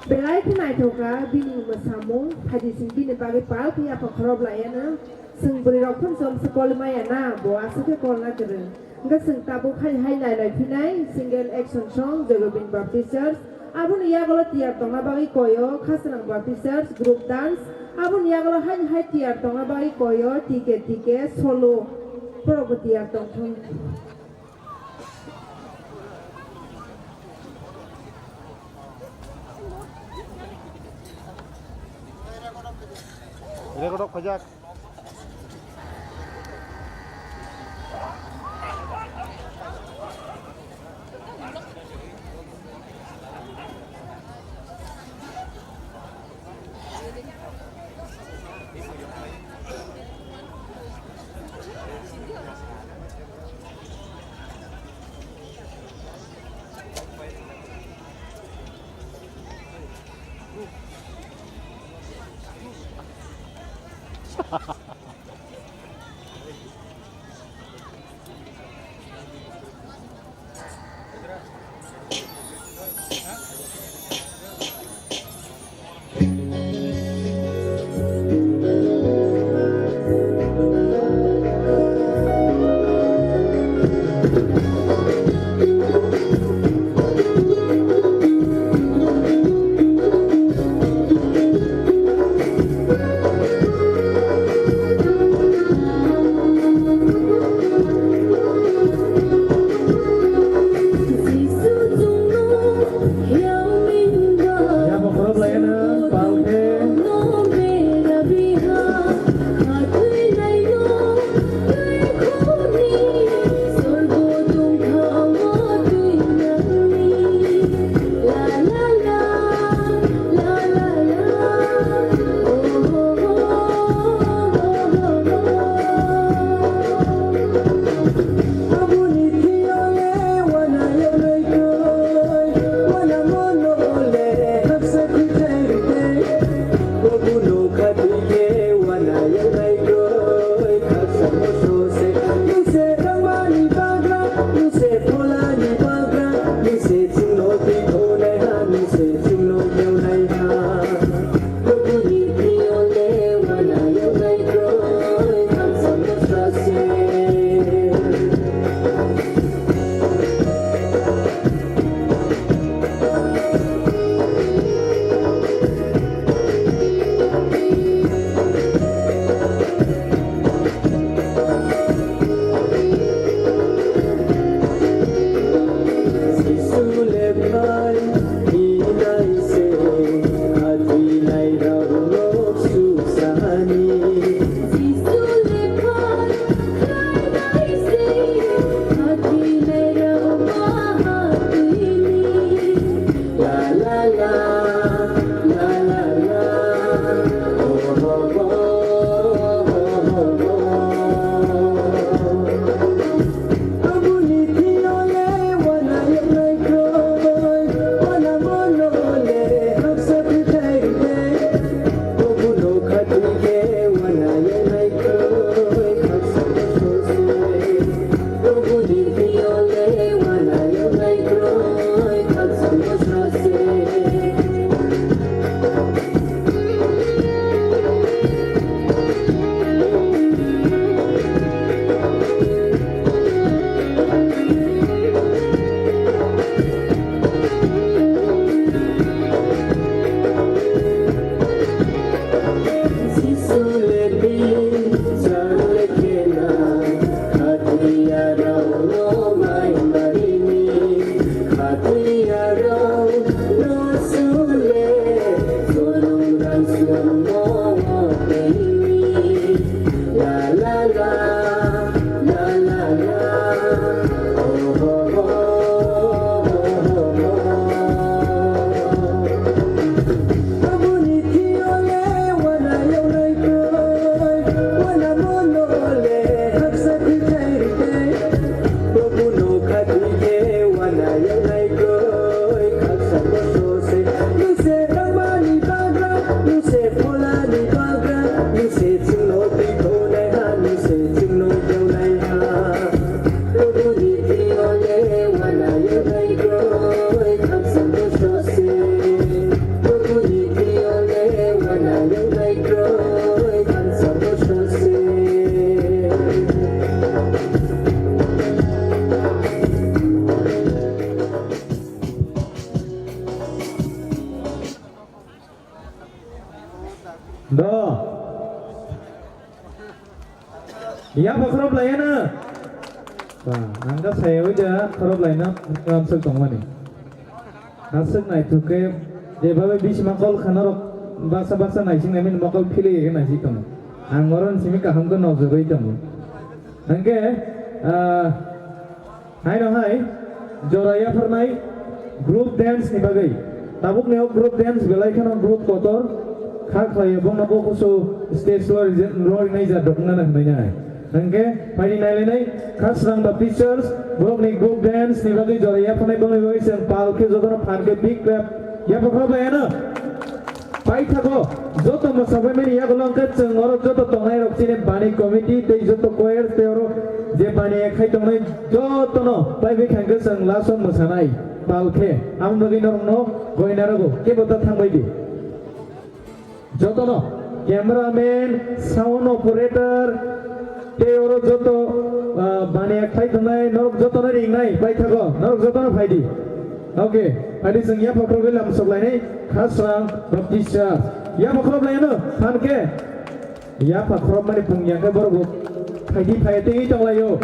Belai khe naithok kha bini mwsamung, phaidi chwng bini bagwi pal khe yapha khorop laiya na. Chwng bwrwi rok phano chomsa kol maya na, bo aswk khe kolna kwrwng. Hwnkhe chwng tabuk hai hai nai nai phinai single action song Jogobin Baptist Church. Aboni yagulo tiyar tongna bagwi koyo Khasnang Baptist Church group dance. Aboni yagulo hai hai tiyar tongna bagwi koyo T K T K solo. Borokbo tiyar tongthung. Rekodok khojak. Yapha khorop laiyano. Ba, ang khe sayawi da khorop laina ramsok tongmani. Aswk naithok khe, jeba bai bisima kol khanarok baksa baksa naising naimani mokol philwi khe naising tongo. Ang oro simi kaham khe nojagwi tongo. Hwnkhe, ah, haino hai jora yapharnai group dance ni bagwi. Tabukni o group dance belai kheno group kotor kha khlaio, bono bo kusu stage o rije-, rorinai ja dokna na hwnwi nai. Hwnkhe phaidi nailainai Khasrang Baptist Church, borokni group dance ni bagwi jora yapharnai, bongni bagwi chwng pal khe jotono phan khe big clap yapha khorok bai ano. Paithago joto mwsakbai mani yagulo hwnkhe chwng oro joto tongnai rok chini bani committee tei joto choir tei oro je bani khai tongnai jotono paibai kha hwnkhe chwng last o mwsanai pal khe. Aboni bagwi norokno goina rogo kebo ta thangbai di. Jotono, cameraman, sound operator, tei oro joto, ah, baniya khlai tongnai, norok jotono ringnai, paithago, norok jotono phaidi. Okay, phaidi chwng yapha khorok lam sok lainai, Khasrang Baptist Church. Yapha khorok laino, phan khe. Yapha khorok mani pung yang khe borok bo phaidi phai tei tong laio.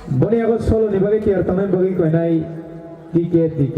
Boni yago solo ni bagwi tiyar tongnai bagwi koinai T K T K.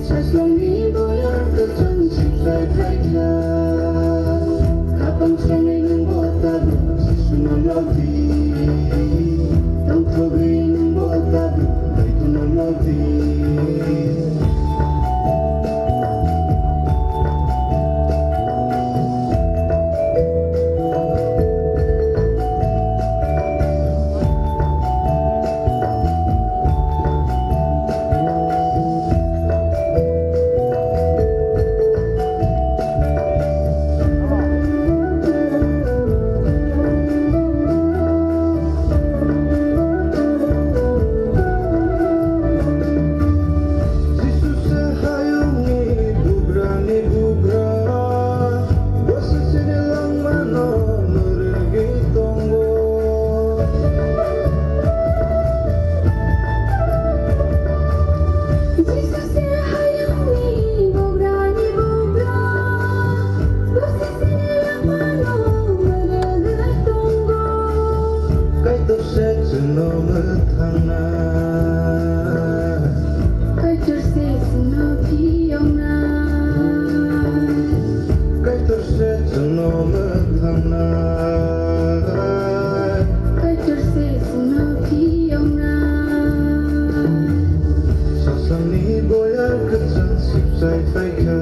Sasongni boyar kwchang sipsai phaikha, khapang songwi nwng bo tabuk Jisuno lobdi, tongthogwi nwng bo tabuk Kaitorno lobdi. Jisu se hayungni bugrani bugra, bo se chini langmano mwrwgwi tongo. Jisu se hayungni bugrani bugra, bo se chini langmano mwrwgwi tongo. Kaitor se chwngno mwthangna. Kaitor se chwngno phiyokna. Kaitor se chwngno mwthangna. Kaitor se chwngno phiyokna. Sasongni boyar kwchang sipsai phaikha.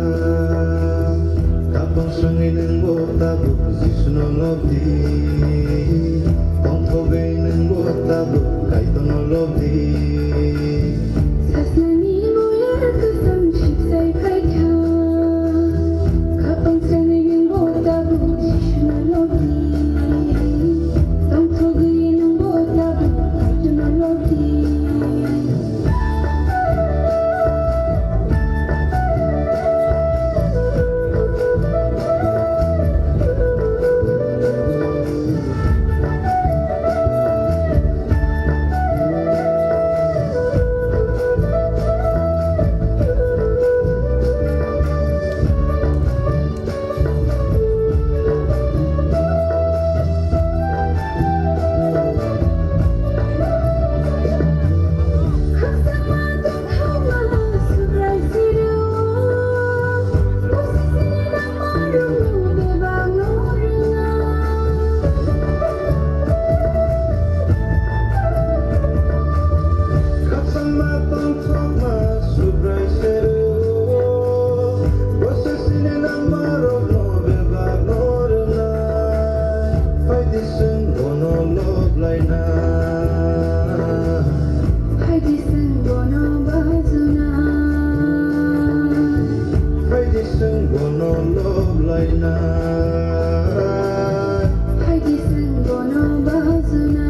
Kapang songwi nwng bo tabuk Jisuno lobdi. Tongthogwi nwng bo tabuk Kaitorno lobdi. Sasnani boyar kwchang sipsai phaikha. Khapang songwi nwng bo tabuk Jisuno lobdi. Tongthogwi nwng bo tabuk Kaitorno lobdi. Haidi seng bono bajuna.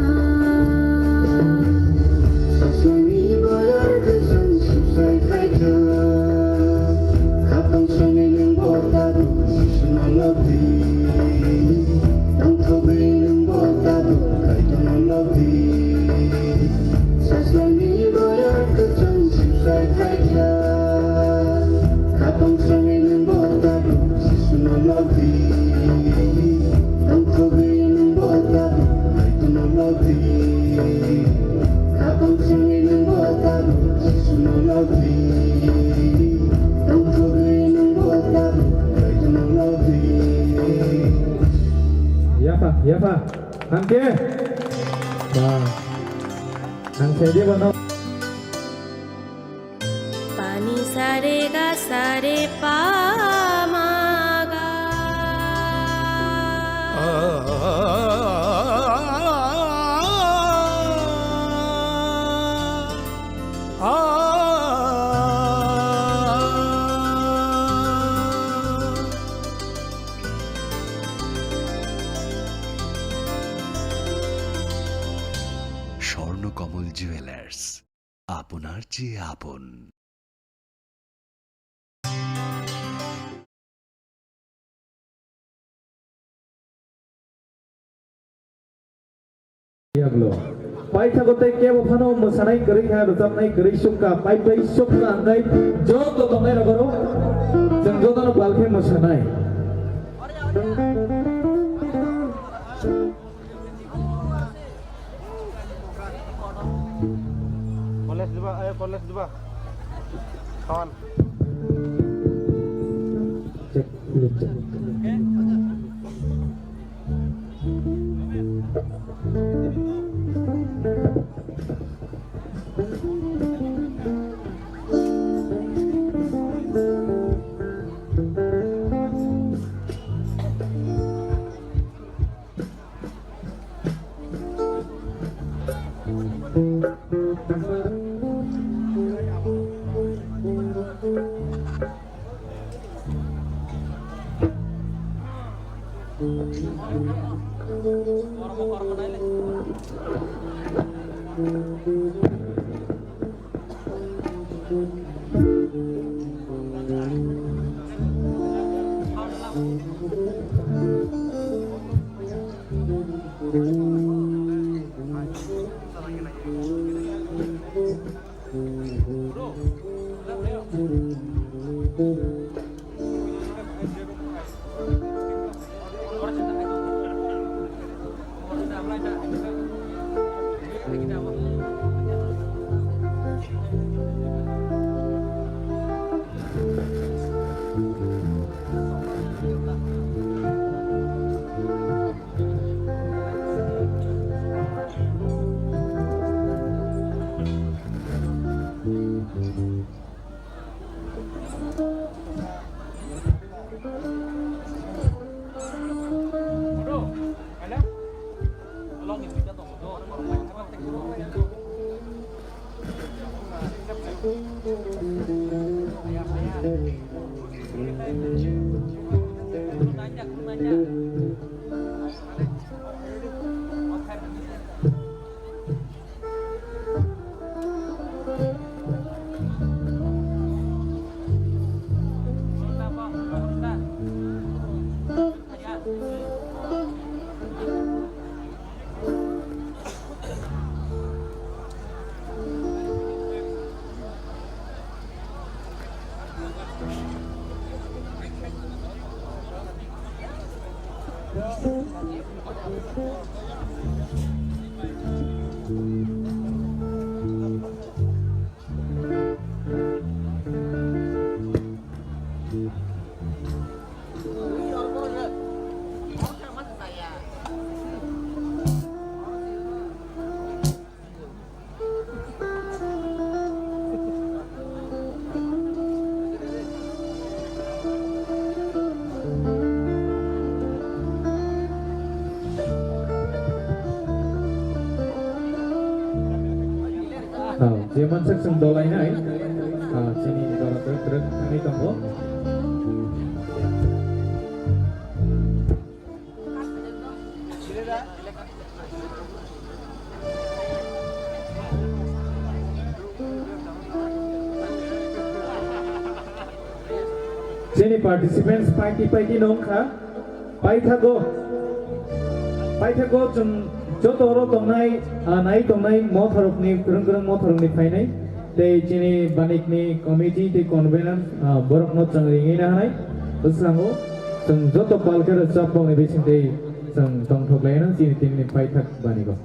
Sasani boyar kesang susai kaita. Kapang sangi nang bota bu sisuna lodi. Tang tobi nang bota bu kaita na lodi. Sasani boyar kesang susai kaita. Kapang sangi nang bota bu sisuna lodi. Tang tobi nang bota bu kaita na lodi. Kapang sangi nang bota bu sisuna lodi. Tang tobi nang bota bu kaita na lodi. Yapha, yapha. Hamke. Ba. Nang saidi bono. Pani sare ga sare pa ma ga. Swarnakamal jewellers, আপনার চেয়ে আপন। Yaglo. Paithago tei kebo phano mwsanai kwrwi kha, rwchapnai kwrwi sukha, pai pai sukha hwnkhe joto tongnai rogoro chwng jotono pal khe mwsanai. College diba, eh, college diba. Kawan. Check, check, check. Ah, je mansak chwng dolainai, ah, chini jora twrwk twrwk thangwi tongo. Chini participants paiti paiti no wngkha. Paithago, paithago chwng joto oro tongnai, ah, nai tongnai motharokni, kwrwng kwrwng motharokni phainai. Tei chini banikni committee tei convener, ah, borokno chwng ringwi nahanai. Bwskango chwng joto palkhe rwchapmungni bisingtwi chwng tongthok lainai chini teamni paithak banigo.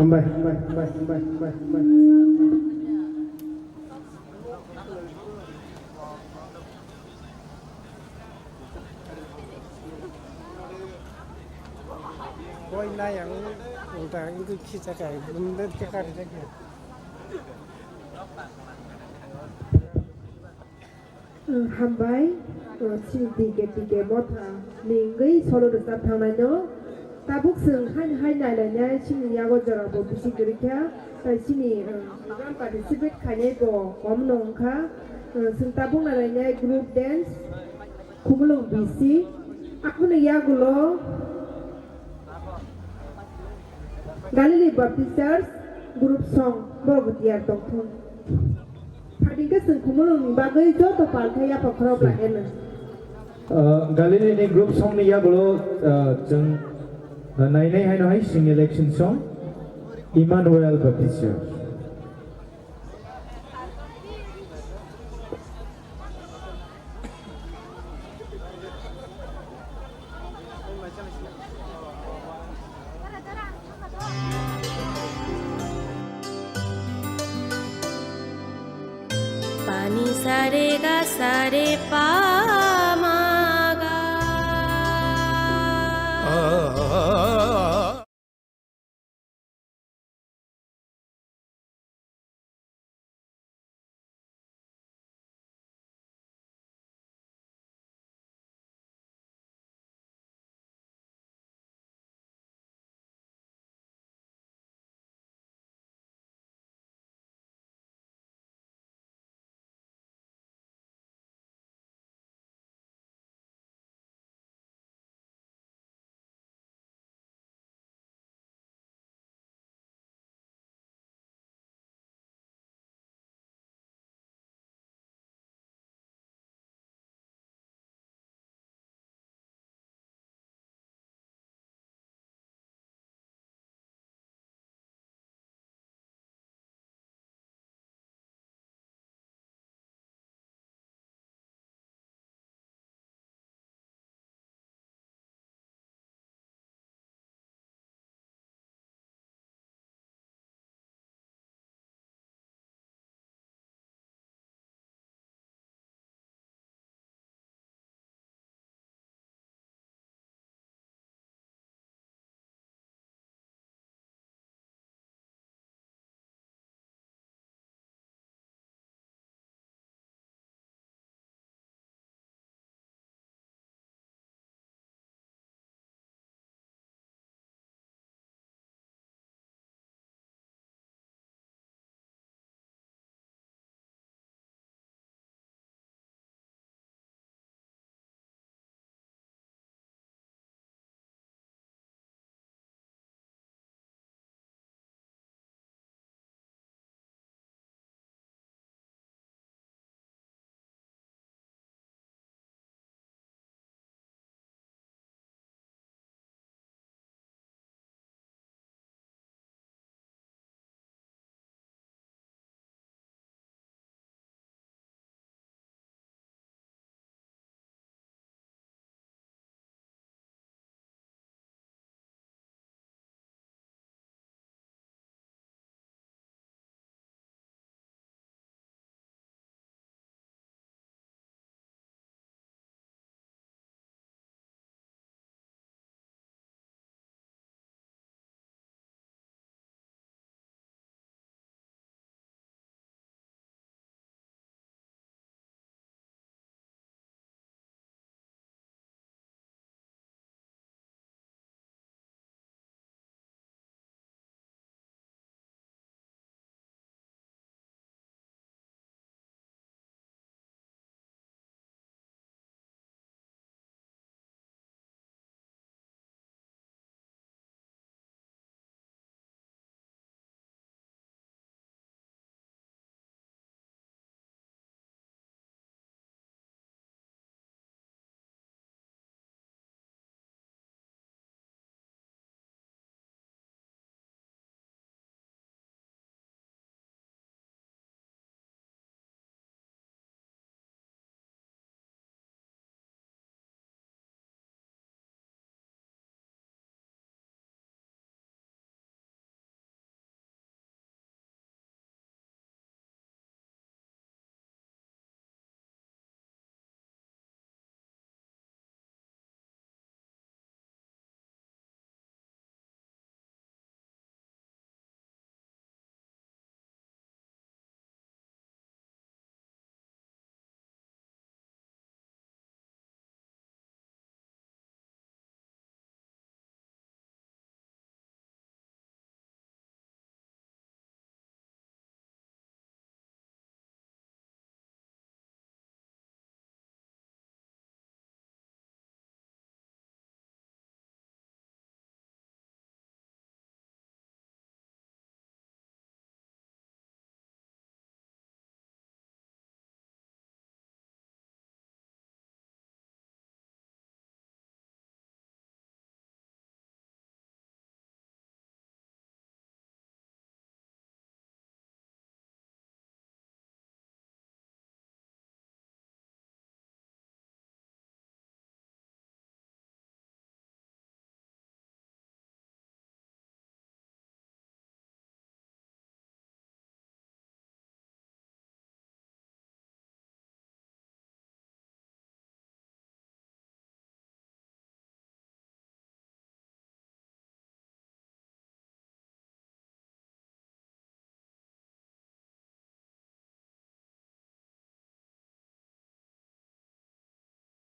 Hambai, hambai, hambai, hambai, hambai, hambai. Boi nai ang ulta wngwi khicha kai, bumde teka rijak ya. Hambai, chini D K T K Motha ni wngwi solo rwchap thangnaino. Tabuk chwng haino hai nailainai chini yago jorabo bisi kwrwi kha, tai chini, um, program participate khainai bo komno wngkha. Um, chwng tabuk nailainai group dance, Khumulwng B C, akuni yagulo Galilee Baptist Church group song borok bo tiyar tongthung. Phatingkhe chwng Khumulwngni bagwi joto palkhe yapha khorok laino. Uh, Galilee ni group song ni yagulo, uh, chwng, uh, nainai haino hai sing election song Emmanuel Baptist Church. Pani sare ga sare pa ma ga.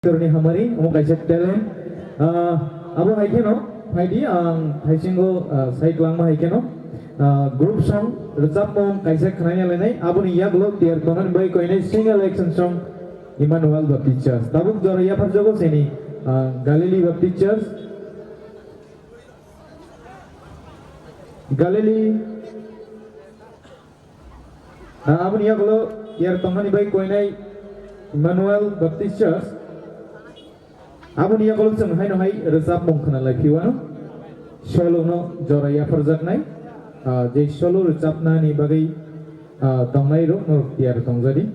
Torni hamari, omo kaisa talent. Ah, abo hai kheno, phaidi ang thaisingo, ah, sai kwlangma hai kheno. Ah, group song, rwchapmung kaisa khnaina lenai, aboni yagulo tiyar tongnani bai koinai single action song Emmanuel Baptist Church. Tabuk jora yapharjago sini, ah, Galilee Baptist Church. Galilee. Ah, aboni yagulo tiyar tongnani bai koinai Emmanuel Baptist Church. Aboni yagulo chwng haino hai rwchapmung khna lai phiwano. Solo no jora yapharjaknai. Ah, je solo rwchapnani bagwi, ah, tongnai rok no tiyar tongjadi.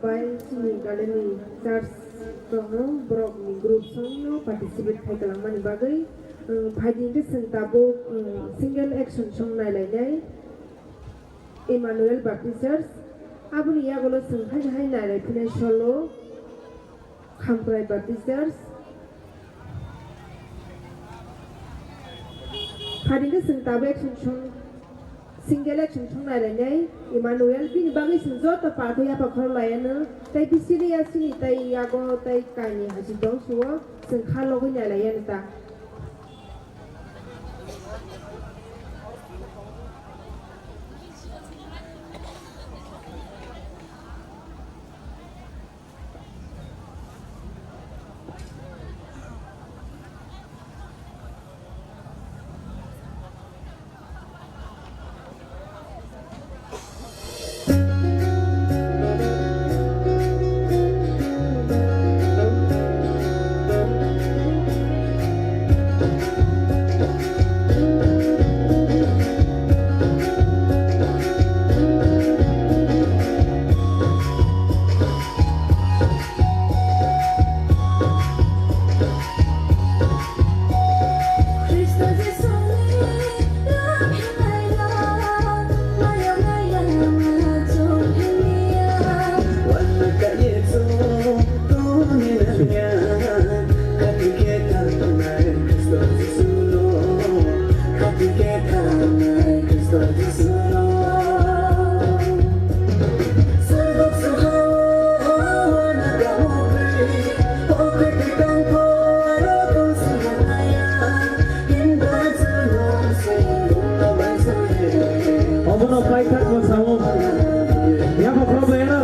Bai chini Galeni church rokno borokni group songno participate khai kwlangmani bagwi, um, phaidi hwnkhe chwng tabuk, um, single action song nailainai Emmanuel Baptist Church. Aboni yagulo chwng haino hai nailai phinai solo Khamkrai Baptist Church. Phaidi hwnkhe chwng tabuk action song Single action song nailainai Emmanuel, bini bagwi chwng joto pathai yapha khorok laianw, tei bisini yasini tei yago tei kainwi haching tong suo chwng kha logwi nailaiyano ta. Obono paithak no sao. Yapha khorok bai ano.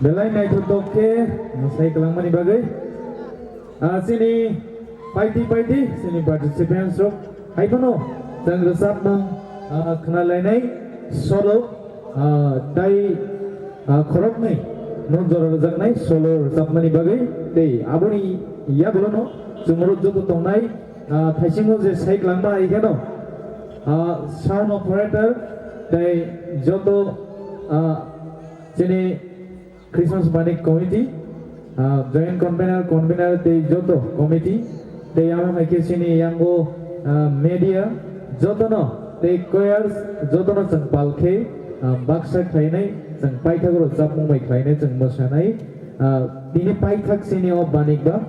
Belai naithotok khe mwsai kwlangmani bagwi. Ah, chini paiti paiti chini participants rok hai phano chwng rwchapmung, ah, khwnalainai solo, ah, tai, ah, khoroknwi no jora rwjaknai solo rwchapmani bagwi tei aboni yagulono chwng oro joto tongnai, ah, thaisingo je sai kwlangma hai kheno, ah, sound operator tei joto, ah, chini Christmas Manik Committee, ah, Joint Convener, Convener tei joto committee, tei amo hai khe chini yango, ah, media jotono tei choirs jotono chwng pal khe, ah, baksa khlainai, chwng paithak rwchapmung bai khlainai, chwng mwsanai, ah, tini paithak chini o Manik ba,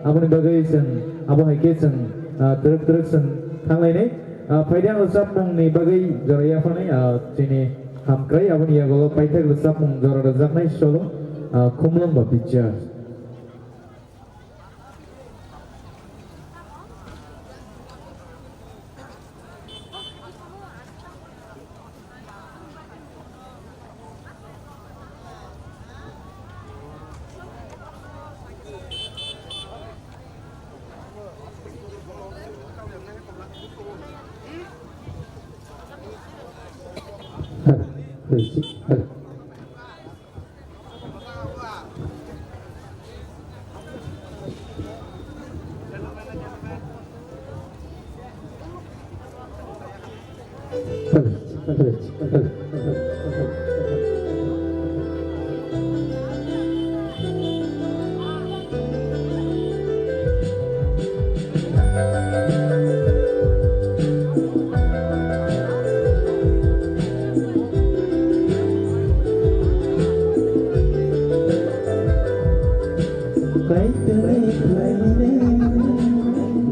aboni bagwi chwng abo hai khe chwng, ah, twrwk twrwk chwng thanglainai. Ah, phaidi ang rwchapmungni bagwi jora yapharnai, ah, chini hamkrai, aboni yago paithak rwchapmung jora rwjaknai solo, ah, Khumlwng ba Bichar. Kaitorni phaine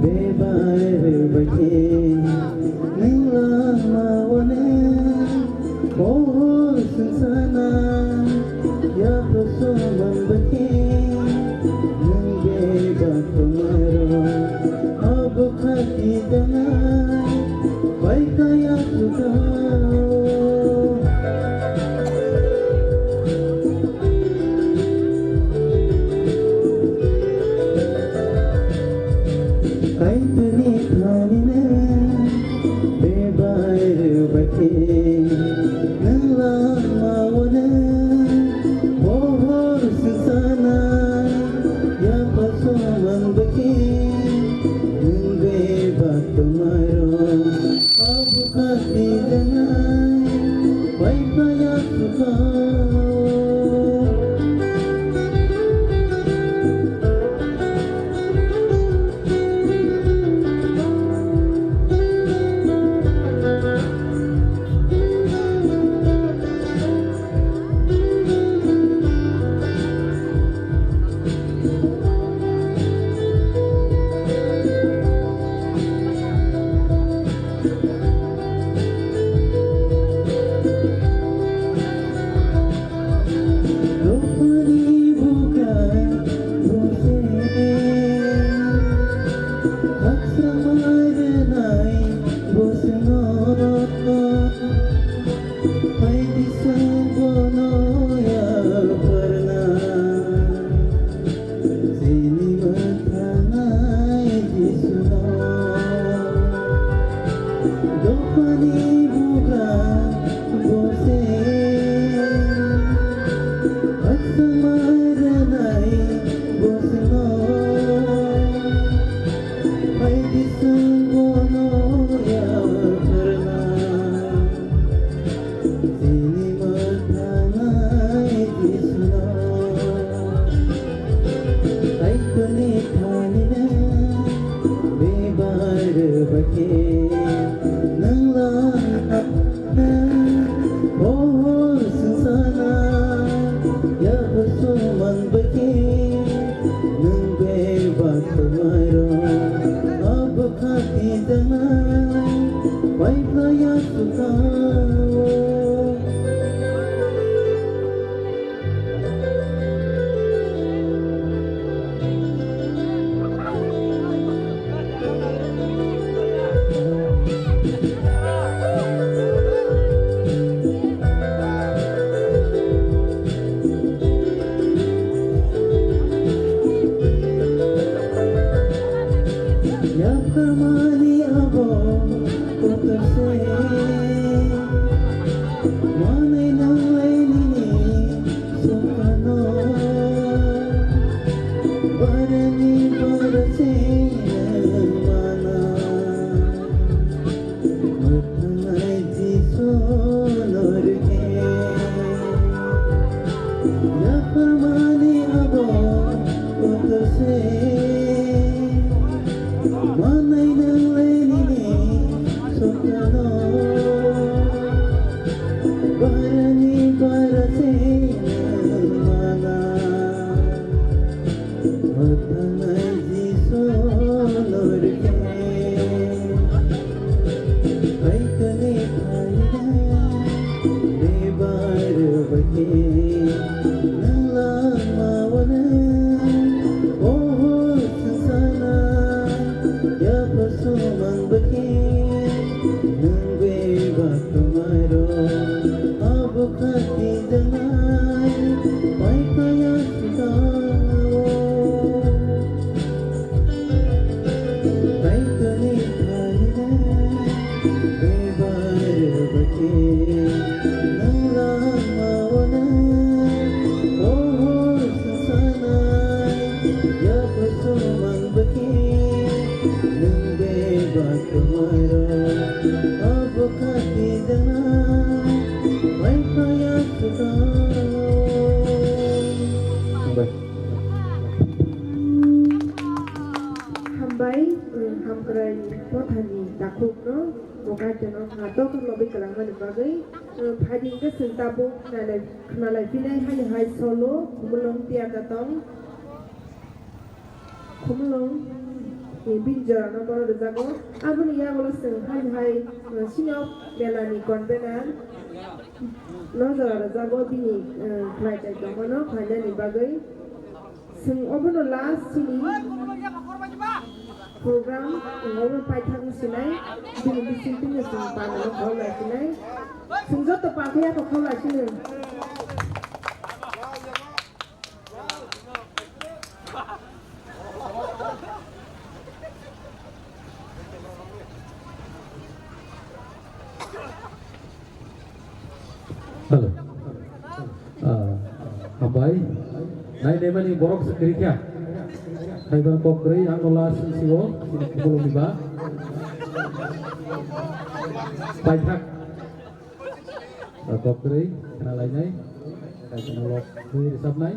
bebai rwbaikhe nwng lama-o ne pohor swngchana yapha soman baikhe nwng bebak tongmaro abo khati janai. Paikha ya suka. Kaitorni thanino bebai rwbaikhe nwng lama-o ne pohor swngchana yapha soman baikhe nwng bebak tongmairok. Abo khati janai, bai phaya suka. Barani bara se mana, mwthangwi Jisu no rwkhe. Yapharmani abo kotor se, manai nanglai nini soktano. Barani bara se mana, mwthangwi Jisu no rwkhe. Phaikhe phaina bebak rwbaikhe, nwng langmao nwng, oho sangsana, yapharsuman baikhe, nwng bebak Kwmairok abo kha twijaknai, paiphaya swkang-o. Kaitorni phaina bebak rwbaikhe, nwng langmao nwng, oho sangsana, yapharsuman baikhe, nwng bebak Kwmairok abo kha twijaknai, paiphaya swkang-o. Hambai. Hambai, hamkrai mothani takhukno, bo Kaitorno kha dokhor lobwi kwlangmani bagwi, phaidi hwnkhe chwng tabuk nailai khwnalai phinai haini hai solo, Khumulwng Tiyata tong. Khumulwng ni bini jorano bono rwjago. Aboni yagulo chwng haini hai, eh, senior mela ni convener no jora rwjago bini, eh, khlai tai tongmano khlainani bagwi. Chwng obono last chini program, chwng obo paithak wng sinai, bini bisingtwi no chwng panano khawlai sinai. Chwng joto pathai yakho khawlai sino. Hello. Ah, hambai. Nai naimani borok se kwrwi kha. Haiba kok kwrwi ang no last sini sigo, sini kubulung diba. Paithak. Kok kwrwi khna lainai, kaisa no lok twi rwchapnai.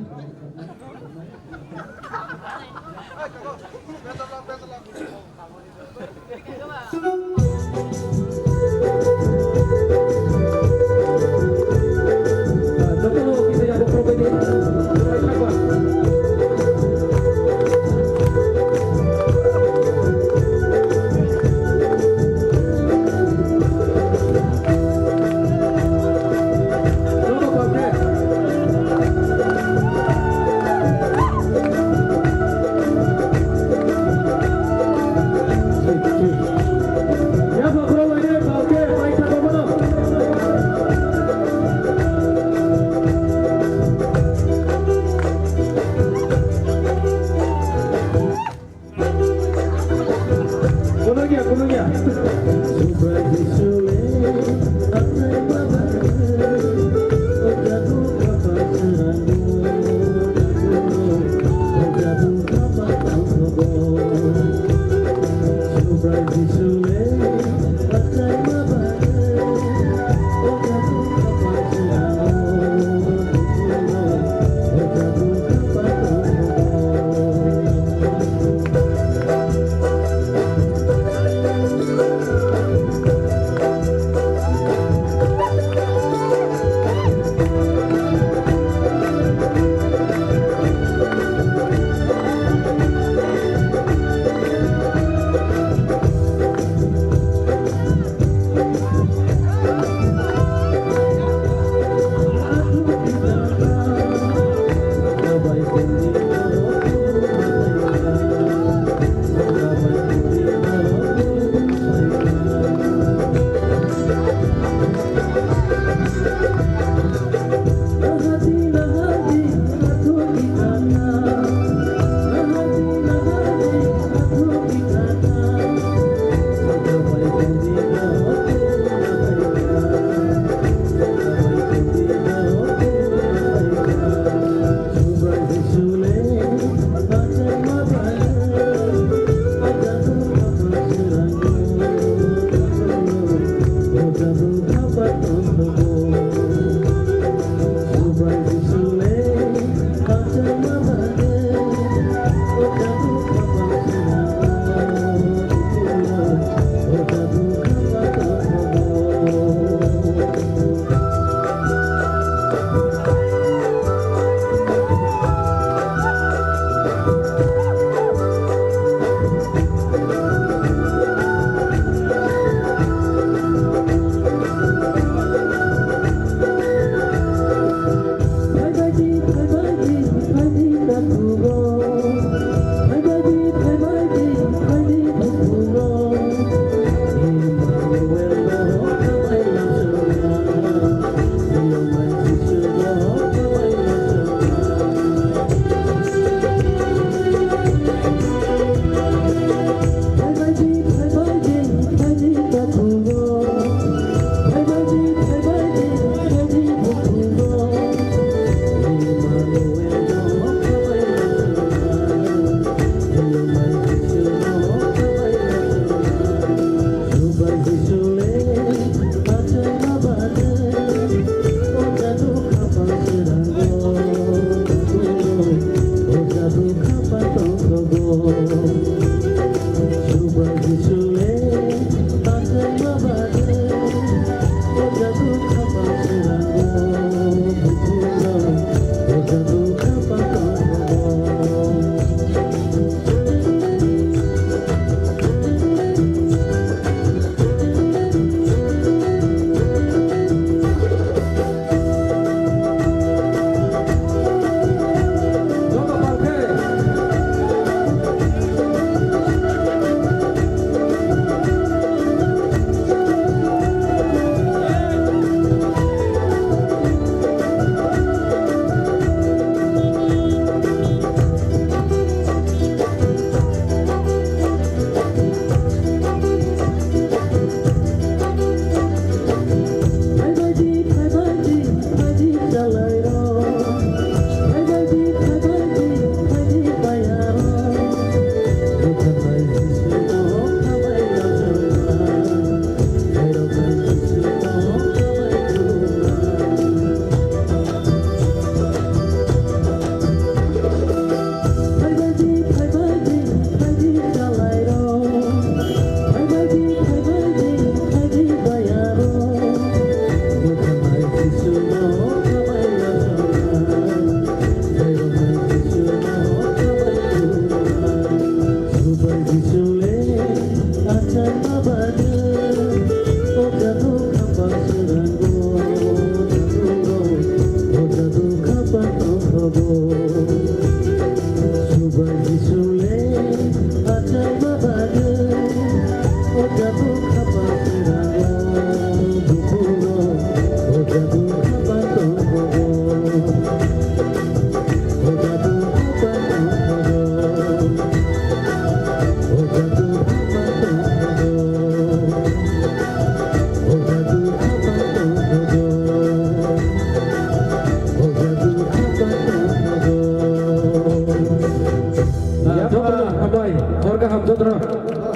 Jotono hambai, hor kaham jotono.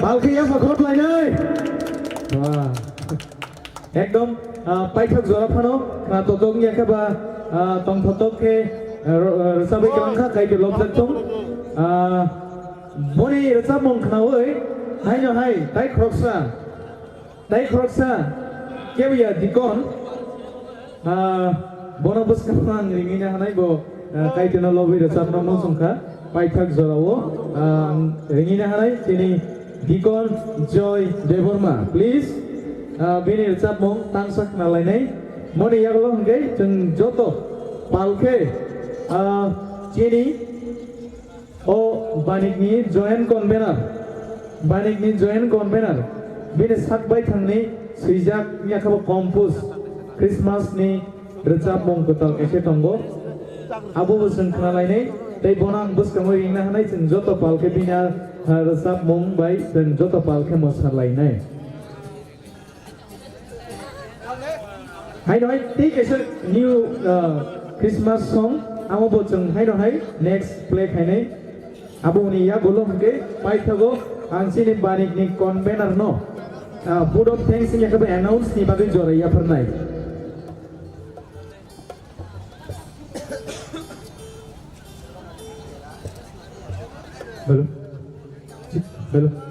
Palkhe yapha khot lainai. Wah. Ekdom, ah, paithak jora phano, khna totok wngya khe ba, ah, tong thotok khe, ah, ro-, ah, rwchabwi kwlangkha, kaitor lobjak tong. Ah, boni rwchapmung khnaui, haino hai, tai khoroksa, tai khoroksa, kebuya dikon, ah, bono bwskango ang ringwi na hanai bo, ah, kaitorno lobwi rwchapna muchungkha. Paithak jorao, ah, ang ringina hanai chini Dikon Joy Debbarma, please, ah, bini rwchapmung tangsa khna lainai. Moni yagulo hwnkhe chwng joto palkhe, ah, chini o Banikni joint convener, Banikni joint convener, bini sak baithangni swijak yakha bo compose Christmas ni rwchapmung kwtal kaisa tongo. Abo bo chwng khna lainai, tei bono ang bwskango ringna hanai, chwng joto palkhe bini a, a, rwchapmung bai chwng joto palkhe mwsa lainai. Haino hai tei kaisa new, a, Christmas song, abo bo chwng haino hai next play khainai. Aboni yagulo hwnkhe paithago ang chini Banikni convener no, a, vote of thanks wngya khe bo announce ni bagwi jora yapharnai. Hello. Hello.